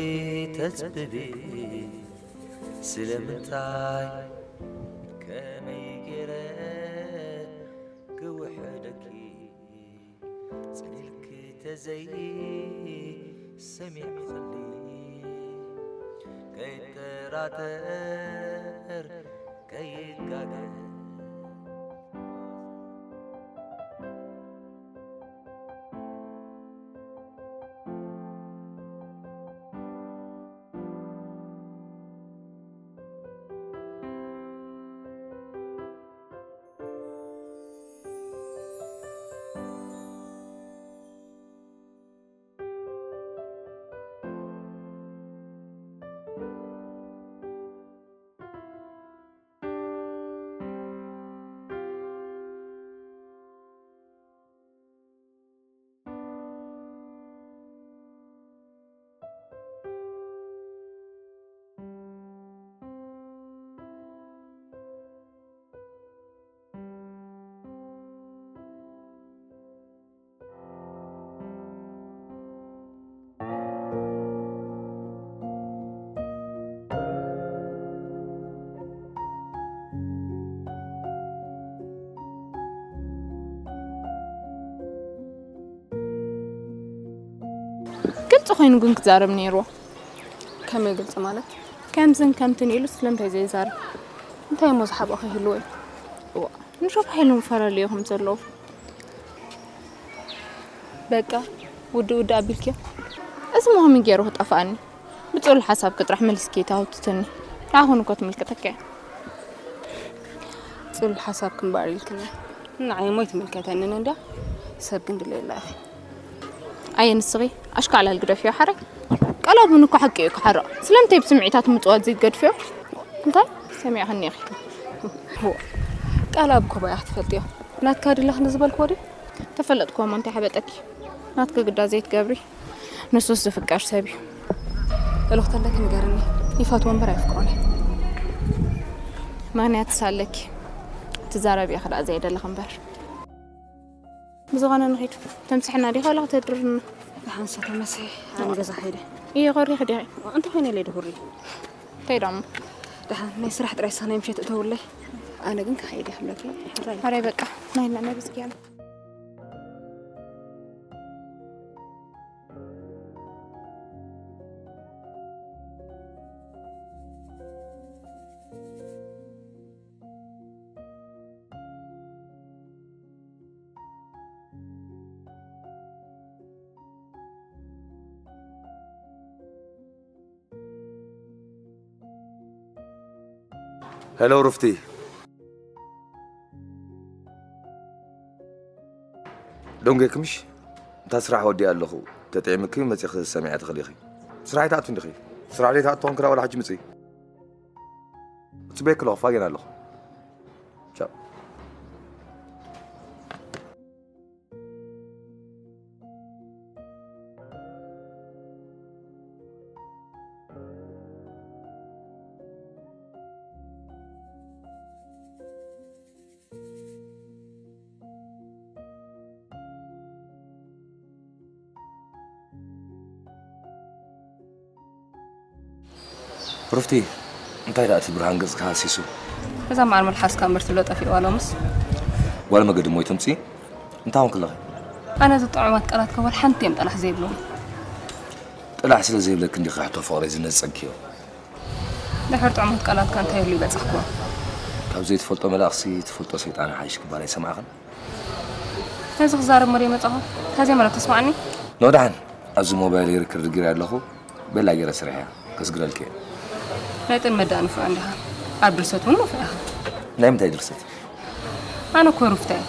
ተጽብቢ ስለምንታይ ከመይ ገይረ ክውሕደኪ ጽን ኢልኪ ተዘይ ሰሚዕኽኒ ከይጠራጠር ከይጋገ ግልፂ ኮይኑ ግን ክዛረብ ነይርዎ። ከመይ ግልፂ ማለት? ከምዝን ከምትን ኢሉ ስለምንታይ ዘይዛረብ? እንታይ እሞ ዝሓብኦ ከይህልዎ እዩ? እዋ፣ ንሸፋ ሓይሉ ምፈራልዮ ከም ዘለዉ። በቃ፣ ውዲ ውዲ ኣቢልክዮ። እዚ ሞ ከመይ ገይሩ ክጠፍኣኒ? ብጽሉል ሓሳብኪ ጥራሕ መሊስኪ ተሃውትትኒ። ንዓኹን እኮ ትምልከተኪ እያ። ጽሉል ሓሳብኪ እምበኣር ኢልክኒ። ንዓይ እሞ ኣይትምልከተንን እንድያ። ሰብ ግን ድለየላ ኢኺ። ኣየ ንስኺ ኣሽካዕላል ግደፍዮ ሓራይ። ቃላብ እውን እኮ ሓቂ እዩ ክሓርቕ። ስለምንታይ ብስምዒታት ምጽዋት ዘይትገድፍዮ? እንታይ? ሰሚዕኽኒ ኢኺ። ቃላብ እኮ ባያ ክትፈልጥዮ። ናትካ ድለኽኒ ዝበልክዎ ድዩ? ተፈለጥክዎ እሞ እንታይ ሓበጠኪ? ናትኪ ግዳ ዘይትገብሪ። ንሱስ ዝፍቀር ሰብ እዩ። እልኽቶ ኣለኪ ንገርኒ። ይፈትዎ እምበር ኣይፍቅሮን እዩ። ምኽንያትስ ኣለኪ። ትዛረቢ ኢኺ ደኣ ዘየደለኺ እምበር። ብዝኾነ ንኺድ። ተምስሕና ዲኻ ወላ ከተድርና? ደሓን ሰ ተመስሒ። ኣነ ገዛ ከይደ። እየ፣ ኾሪኺ ዲኺ? እንተ ኾይነ ኢለ ድሁሪ። እንታይ ደሞ? ደሓን ናይ ስራሕ ጥራይ ስኻ ናይ ምሸት እተውለይ። ኣነ ግን ክኸይድ እየ ክብለኪ። ሕራይ። ሕራይ በቃ። ናይ ናይ ብዝግያም። ሄሎ ሩፍቲ። ደንጎይክምሽ? እንታ ስራሕ ወዲኣ ኣለኹ። ተጥዒምኪ መጺኺ ሰሚዐ ትኽእሊ ኢኺ። ስራሕ ኣይትኣቱ እንዲኺ። ስራሕ ዘይትኣቱ ኮንክራ ዋላ ሕጂ ምጺ። ጽበየኪ ኣለኹ፣ ፋጌን ኣለኹ። ቻው። ሩፍቲ፣ እንታይ ደኣ እቲ ብርሃን ገጽካ ሃሲሱ? እዛ መዓር መልሓስካ እምበር ትብሎ ጠፊእዋ ሎምስ። ጓል መገዲ እሞ ኣይተምጽኢ? እንታይ ኾንኪ ኣለኺ? ኣነ እዚ ጥዑማት ቃላትካ ዋላ ሓንቲ እዮም ጥራሕ ዘይብሎም። ጥራሕ ስለ ዘይብለኪ እንዲኺ ሕቶ ፍቕረይ ዝነጸግክዮ። ድሕሪ ጥዑማት ቃላትካ እንታይ ኢሉ ይበጻሕክዎ? ካብ ዘይትፈልጦ መልኣኽሲ ትፈልጦ ሰይጣን ይሓይሽ ክበሃል ኣይሰማዕክን? ነዚ ክዛረብ እሞ ድየ መጻኹ? ታዜ ማለት ተስማዕኒ? ኖ ደሓን፣ ኣብዚ ሞባይል ሪከርድ ገይረ ኣለኹ። ቤላ ገይረ ስርሐያ፣ ከስግረልኪ እየ። ናይ ጥልመት ደኣ ንፉዕ እንዲኻ። ኣብ ድርሰት እውን ንፉዕ ኢኻ። ናይ ምንታይ ድርሰት? ኣነ እኮ ሩፍታ እየ።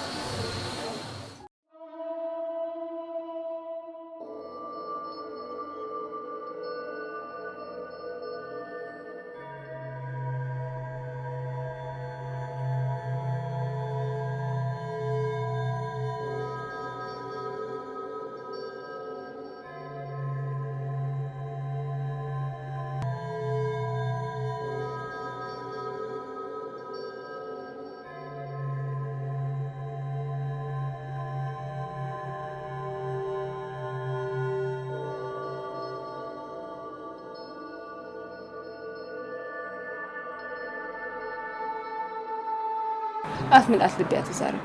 ኣፍ ምልኣት ልቢ እያ ትዛረብ።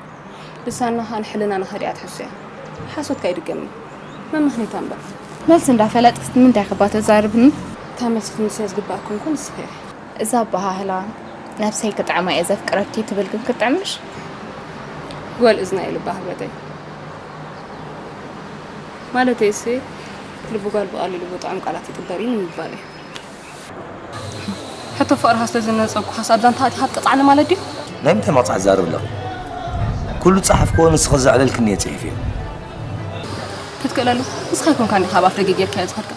ልሳና ኸኣ ንሕልናና ኸዲዓ ትሕሱ እያ። ሓሶት ከኣ ይድገም እዩ። መመኽነይታ እምበር። መልሲ እንዳፈለጥክስ ንምንታይ ክባ ተዛርብኒ? እታ መልሲ ትምልስያ ዝግባእኩ እንኮ ንስኺ ኢኺ። እዛ ኣበሃህላ፣ "ነብሰይ ክጥዕማ እየ ዘፍቅረኪ" ትብል ግን ክትጥዕምሽ? ጓል እዝና እዩ ልባ ክብረተይ። ማለተይሲ፣ ልቢ ጓል ብቐሊሉ ብጥዑም ቃላት ይጥበር እዩ ንምባል እዩ። ሕቶ ፍቕርኻ ስለ ዝነጸግኩኻስ ኣብ ዛንታ ኣቲኻ ትቅጽዓኒ ማለት ድዩ? ናይ ምንታይ መቕጻዕቲ ትዛረቢ ኣለኺ? ኩሉ ዝጸሓፍክዎ ንስኺ ዘዕለልክኒ እየ ጽሒፈዮ። ክትክእለሉ ንስኻ ኣይኮንካን ዲኻ ኣብ ኣፍ ደገ ጌርካዮ ዝኸድካ?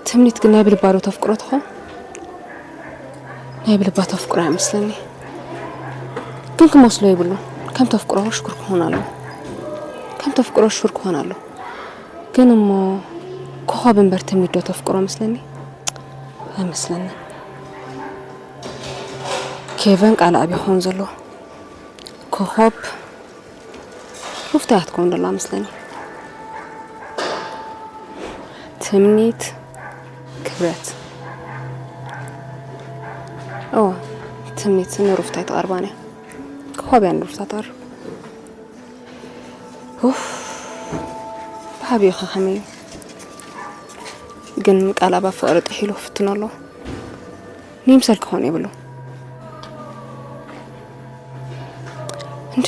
ትምኒት ግን ናይ ብልባ ዶ ተፍቅሮ ትኾን? ናይ ብልባ ተፍቅሮ እያ መስለኒ። ግን ክመስሎ የብሉን። ከም ተፍቅሮ ሽኩር ክኾን ኣለዎ። ከም ተፍቅሮ ሽኩር ክኾን ኣለዎ። ግን እሞ ኮኾብ እምበር ትምኒት ዶ ተፍቅሮ መስለኒ? ኣይመስለንን። ኬቨን ቃል ኣብ ይኸውን ዘለዎ። ኮኾብ ሩፍታ እያ ትከውን ዘላ መስለኒ። ትምኒት፣ ክብረት። እወ፣ ትምኒት ንሩፍታ ኣይትቐርባን እያ። ኮኾብ እያ ንሩፍታ ትቐርብ። ኡፍ፣ ብዓብዩኸ ከመይ እዩ? ግን ቃል ኣብ ፍቕሪ ጥሒሉ ክፍትኖ ኣለዎ። ንይምሰል ክኾን የብሉ። እንዴ?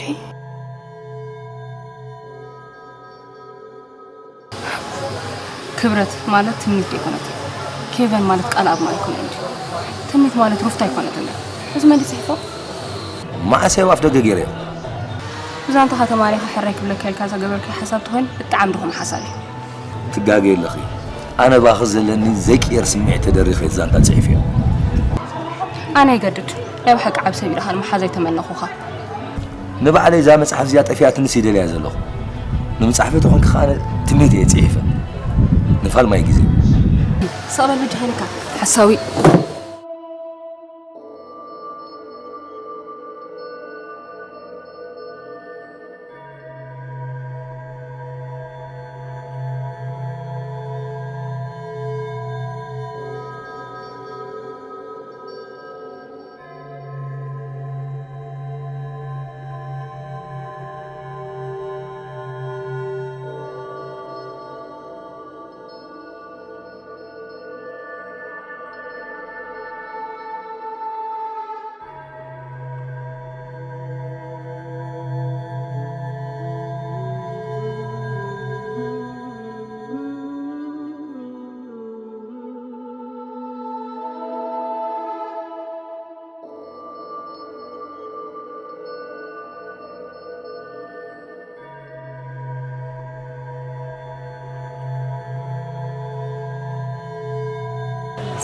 ክብረት ማለት ትምኒት ዘይኮነት። ኬቨን ማለት ቃል ኣብ ማለት ኣይኮነን እንዴ? ትምኒት ማለት ሩፍታ ኣይኮነትን እንዴ? እዚ መን ይጽሕፎ? መዓስ እየ ኣብ ኣፍ ደገ ገይረዮ? ብዛንታኻ ተማሪኻ ሕራይ ክብለካ ኢልካ ዝገበርካዮ ሓሳብ ተኾይኑ ብጣዕሚ ድኹም ሓሳብ እዩ። ትጋገይ ኣለኺ። ኣነ ባኺ ዘለኒ ዘይቅየር ስምዒት ተደሪኸ ዛንታ ጽሒፈዮ። ኣነ ይገድድ፣ ናይ ብሓቂ ዓቢ ሰብ ኢልኻ ንምሓዝ ኣይተመነኹኻ። ንባዕለይ እዛ መጽሓፍ እዚኣ ጠፊኣትንስ ይደልያ ዘለኹ። ንምጽሓፈይ ተኾንኪ ከኣ ኣነ ትምኒት እየ ጽሒፈ። ንፋል ማይ ግዜ። ስቕ በል በጃኻ ኢለካ፣ ሓሳዊ።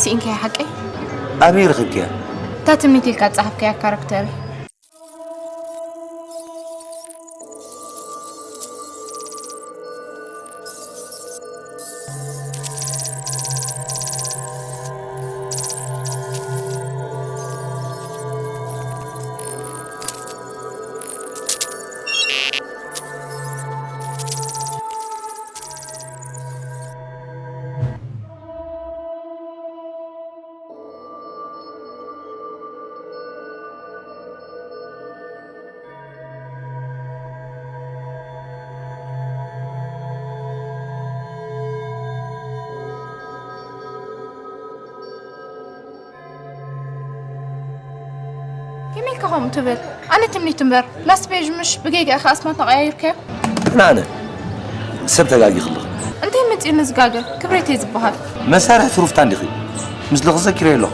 ስኢንካያ ሓቀይ? ኣበይ ረኺብክያ? እታ ትምኒት ኢልካ ዝጸሓፍካያ ካራክተር። ከመይ ኢልካ ከምኡ ትብል? ኣነ ትምኒት እምበር ላስት ፔጅ ምሽ ብጌጋ ኢኻ ኣስማትና ቀያይርካዮ። ኣነ ሰብ ተጋጊ ክልኽ እንታይ መጺኡ ንዝጋገ ክብረተይ ዝበሃል። መሳርሕቲ ሩፍታ እንዲኺ ምስልኺ ዘኪረ ኣለኹ።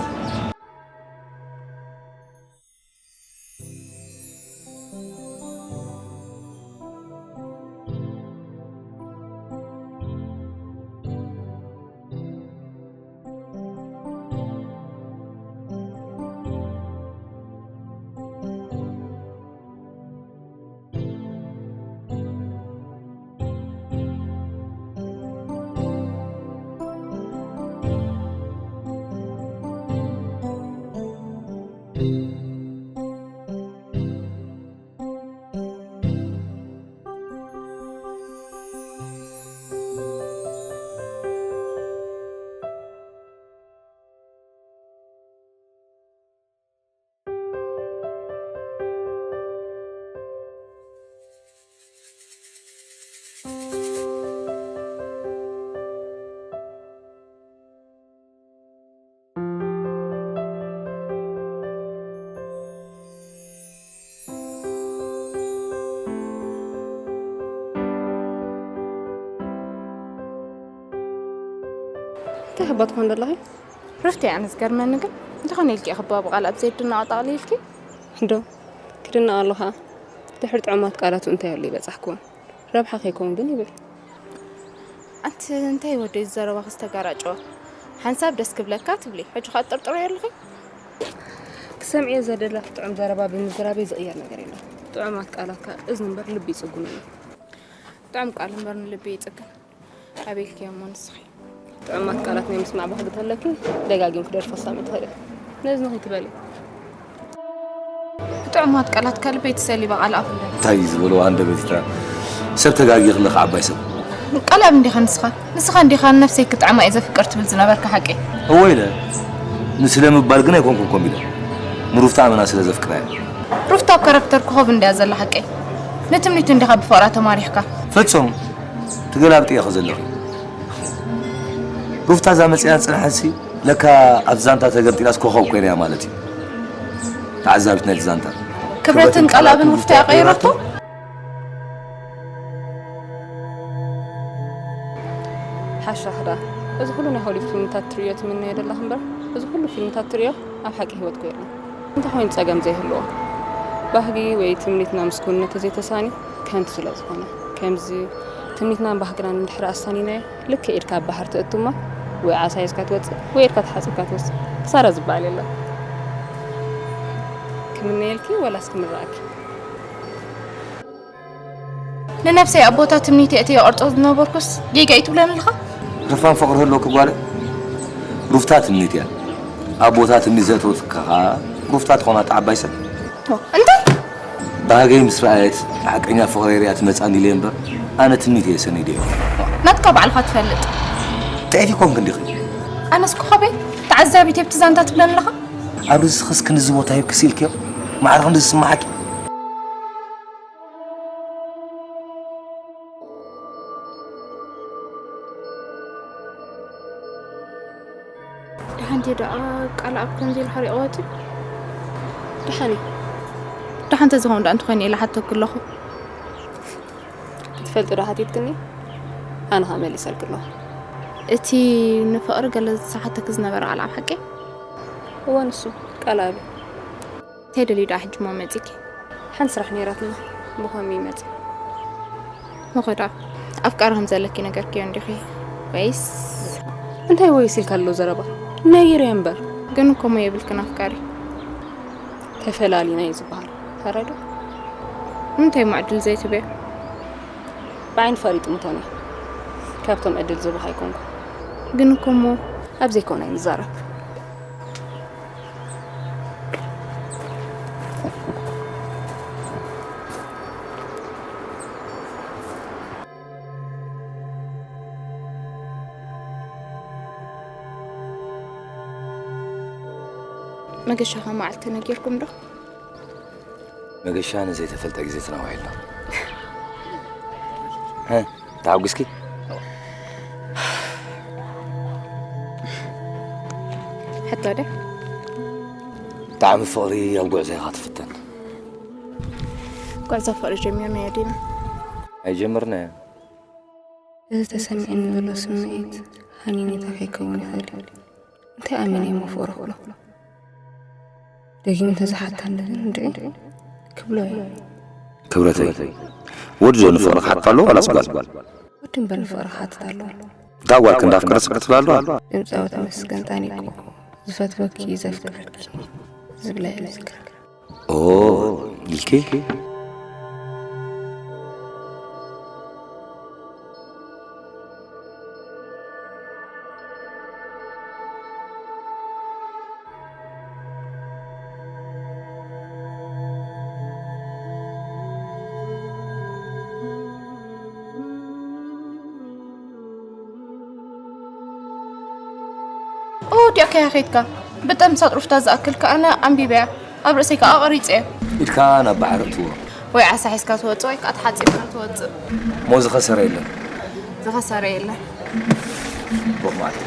እንታይ ክባ ትኾን ዘለኺ? ሩፍቲ ኣነ ዝገርመኒ ግን እንተኾነ ኢልኪ ክባ ብቓል ኣብ ዘይድና ኣጣቕሊልኪ እንዶ ክድና ኣለኻ ድሕሪ ጥዑማት ቃላቱ እንታይ ኣሎ ይበጻሕክዎ ረብሓ ከይከውን ግን ይብል ኣንቲ እንታይ ወደይ ዘረባኺ ዝተጋራጨወ ሓንሳብ ደስ ክብለካ ትብሊ ሕጂ ከዓ ትጥርጥሮ ኣለኺ ክሰምዕዮ ዘደለኺ ጥዑም ዘረባ ብምዝራበይ ዝቕየር ነገር የለን ጥዑማት ቃላት ከዓ እዝኒ እምበር ልቢ ይጽጉኑ እዮም ጥዑም ቃል እምበር ንልቢ ይጽግን ኣበይልኪ እሞ ንስኺ ጥዑማት ቃላት ናይ ምስማዕ ባህጊ ተለኪ ደጋጊም ክደርፎ ሳሚ ትኽእል ነዝኒ ከይትበሊ ብጥዑማት ቃላት ከልበይ ትሰሊባ ቃል ኣፍለ እንታይ ዝበልዋ ኣንደበት እታ ሰብ ተጋጊ ክለኻ ዓባይ ሰብ ቀላብ እንዲኻ ንስኻ ንስኻ እንዲኻ ንነፍሰይ ክጥዕማ እየ ዘፍቅር ትብል ዝነበርካ ሓቂ እወ ኢለ ንስለ ምባል ግን ኣይኮንኩን ኮም ኢለ ንሩፍታ ኣመና ስለ ዘፍቅራ እየ ሩፍታ ኣብ ካራክተር ኮኸብ እንድያ ዘላ ሓቂ ንትምኒቱ እንዲኻ ብፍቕራ ተማሪኽካ ፍጹም ትገላብጥ ኢኻ ዘለኺ ሩፍታ እዛ መጽያ ዝጽንሐሲ ለካ ኣብ ዛንታ ተገምጢላስ ኮኸብ ኮይና እያ ማለት እዩ ተዓዛቢት ናይቲ ዛንታ ክብረትን ቀላብን ሩፍታ እያ ቀይራቶ ሓሻኽዳ እዚ ኩሉ ናይ ሆሊውድ ፊልምታት ትርእዮ ትምነዮ ዘለኽ እምበር እዚ ኩሉ ፊልምታት ትርእዮ ኣብ ሓቂ ህይወት ኮይና እንተኾይኑ ጸገም ዘይህልዎ ባህጊ ወይ ትምኒትና ምስ ኩንነት ተዘይተሳኒ ከንቱ ስለ ዝኾነ ከምዚ ትምኒትናን ባህግናን እንድሕር ኣሳኒናዮ ልክዕ ኢድካ ኣብ ባሕሪ ትእቱ እሞ ወይ ዓሳ ሒዝካ ትወፅእ ወይ ኢድካ ተሓፂብካ ትወፅእ ክሳራ ዝበሃል የለን ክምነየልኪ ወላስ ክምረኣኪ ንነብሰይ ኣብ ቦታ ትምኒት የእትየ ቅርጾ ዝነበርኩስ ጌጋ እዩ ትብለኒ ኣለኻ? ረፋን ፍቕሪ ህልወኪ ጓለ ሩፍታ ትምኒት እያ ኣብ ቦታ ትምኒት ዘእተወትካ ሩፍታ ትኾና እታ ዓባይ ሰብ እንታይ? ባህገይ ምስ ረኣየት ሓቀኛ ፍቕረይ ሪኣ ትመጻኒ ኢለ እምበር ኣነ ትምኒት እየ ሰኒደ እየ ናትካ ባዕልኻ ትፈልጥ ጥዕቲ ኮንክ እንዲኺ ኣነስ ኮኸበይ ተዓዛቢት የብቲ ዛንታ ትብለኒ ኣለኻ? ኣብ ርእስኽስ ክንዚ ቦታ ሂብኪ ስኢልክዮ ማዕረ ክንዲ ዝስምዓኪ ደሓንቲ ደኣ ቃል ኣብ ከምዚ ኢሉ ሓሪቕዋ ወፂኡ ደሓኒ ደሓን ተዝኸውን ደኣ እንተኾይኑ ኢለ ሓተኩ ኣለኹ ክትፈልጢ ዶ ሓቲትክኒ ኣነ ኸኣ መሊሰልኪ ኣለኹ እቲ ንፍቕሪ ገለ ዝሰሓተኪ ዝነበረ ቃል ኣብ ሓቂ እዋ ንሱ ቃል ኣቢ እንታይ ደልዩ ደኣ ሕጂ እሞ መጺኪ ሓንቲ ስራሕ ነይራትና ብኸመይ ይመጽእ መኾዳ ኣፍቃሪ ከም ዘለኪ ነገርክዮ እንዲኺ ወይስ እንታይ ወይስ ኢልካ ኣሎ ዘረባ ነይረ እምበር። ግን እኮ እሞ የብልክን ኣፍቃሪ። ተፈላሊና እዩ ዝበሃል። ተረዶ? እንታይ እሞ ዕድል ዘይትበዮ? ብዓይኒ ፈሪጡ ምቶኒ። ካብቶም ዕድል ዝብኻ ኣይኮንኩ። ግን እኮ እሞ ኣብ ዘይኮነ ንዛረብ። መገሻኻ መዓልቲ ነጊርኩም ዶ? መገሻ ንዘይተፈልጠ ግዜ ተናዋሒልና። ሀ፣ ተሓጒስኪ? ሕቶ ደ? ብጣዕሚ ፍቕሪ ኣብ ጉዕዞ ኢኻ ትፍተን። ጉዕዞ ፍቕሪ ጀሚርናዮ ዲና? ኣይጀመርናዮ። እዚ ተሰሚዕኒ ዘሎ ስምዒት ሃኒኔታ ከይከውን ይኽእል እዩ። እንታይ ኣሚነ እየ መፍቕሪ ክብሎ? ደጊሙ እንተዝሓተኒ ግን እንድዒ ክብሎ እየ። ክብረተይ፣ ወዲ ዶ ንፍቕሪ ክሓቶ ኣለዎ ዋላስ ጓል? ወዲ እምበር ንፍቕሪ ክሓትት ኣለዎ። እታ ጓል ክንዳ ኣፍቀረትስ ክትብል ኣለዋ? ድምፃዊ ተመስገን ጣኒቆ ዝፈትወኪ ዘፍቅረኪ ዝብላ እየ ዝዝክራ። ኦ፣ ኢልኪ? ኦ፣ ዲያካ ያኼትካ ብጠም ሳጥሩፍታ ዝኣክል ከኣነ ኣንቢበያ ኣብ ርእሰይ ከኣ ቀሪጸዮ። ኢድካ ናብ ባሕሪ እትዎ። ወይ ዓሳ ሒዝካ ትወጽእ ወይ ከኣ ተሓጺብካ ትወጽእ። እሞ ዝኸሰረ የለን። ዝኸሰረ የለን። ጽቡቕ መዓልቲ።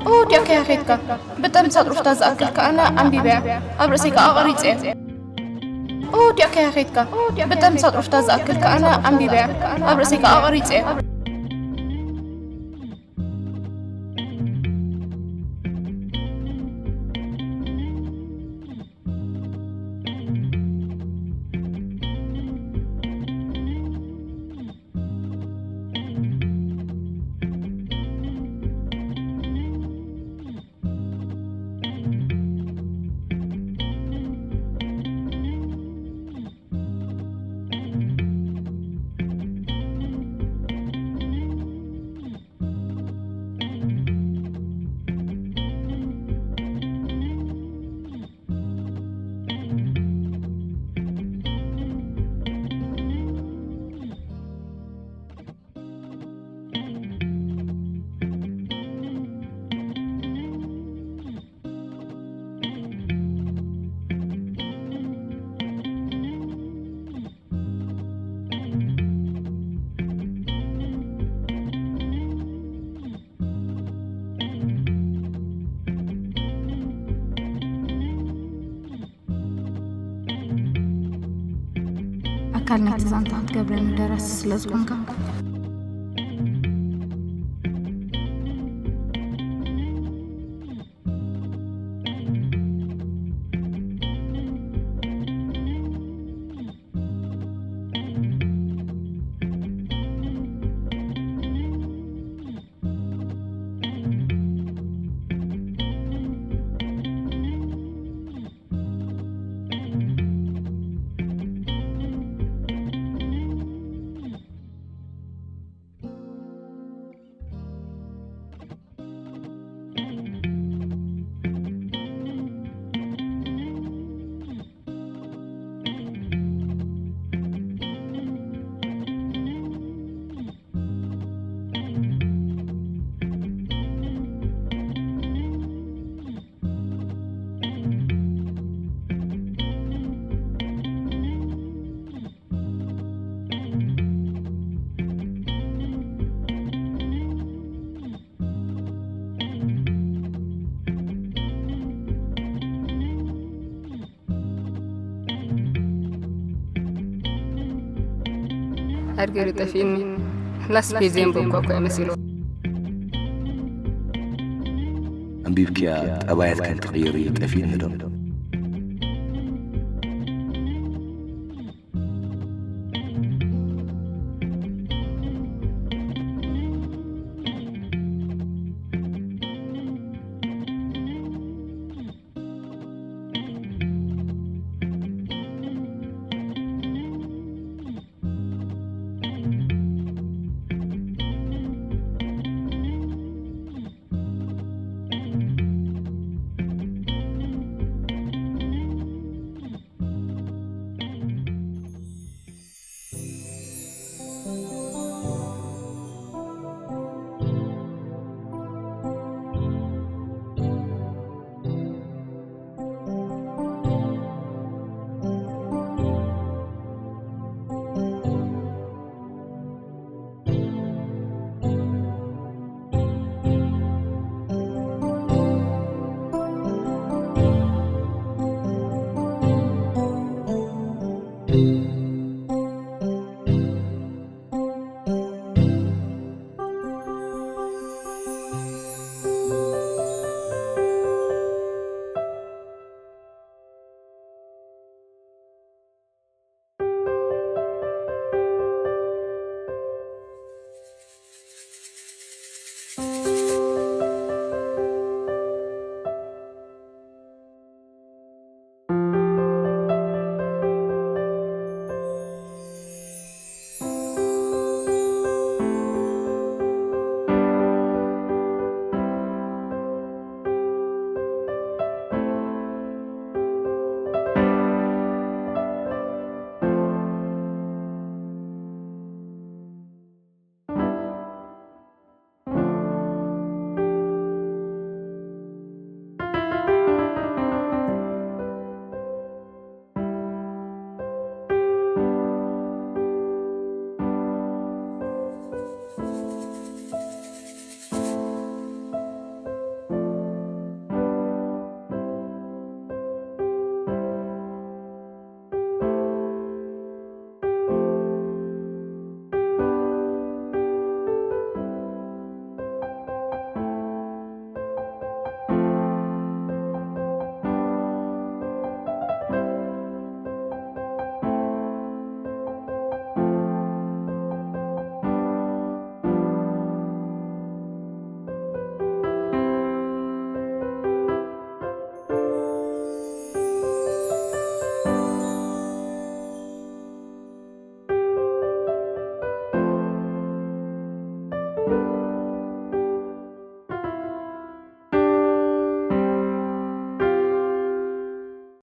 ኦ፣ ዲያካ ያኼትካ ብጠም ሳጥሩፍታ ዝኣክል ከኣነ ኣንቢበያ ኣብ ርእሰይ ከኣ ቀሪጸዮ። ኦ፣ ዲያካ ያኼትካ ብጠም ሳጥሩፍታ ዝኣክል ከኣነ ኣንቢበያ ኣብ ርእሰይ ከኣ ቀሪጸዮ። ኣካል ናይቲ ዛንታ ክትገብረኒ ደራሲ ስለ ዝኾንካ። ኣድገሪ ጠፊእኒ። ላስት ፔጅ የንበብኳ እኮ እየ መሲሉ። ኣንቢብክያ ጠባያት ከም ትቕይሪ ጠፊእኒ ዶ?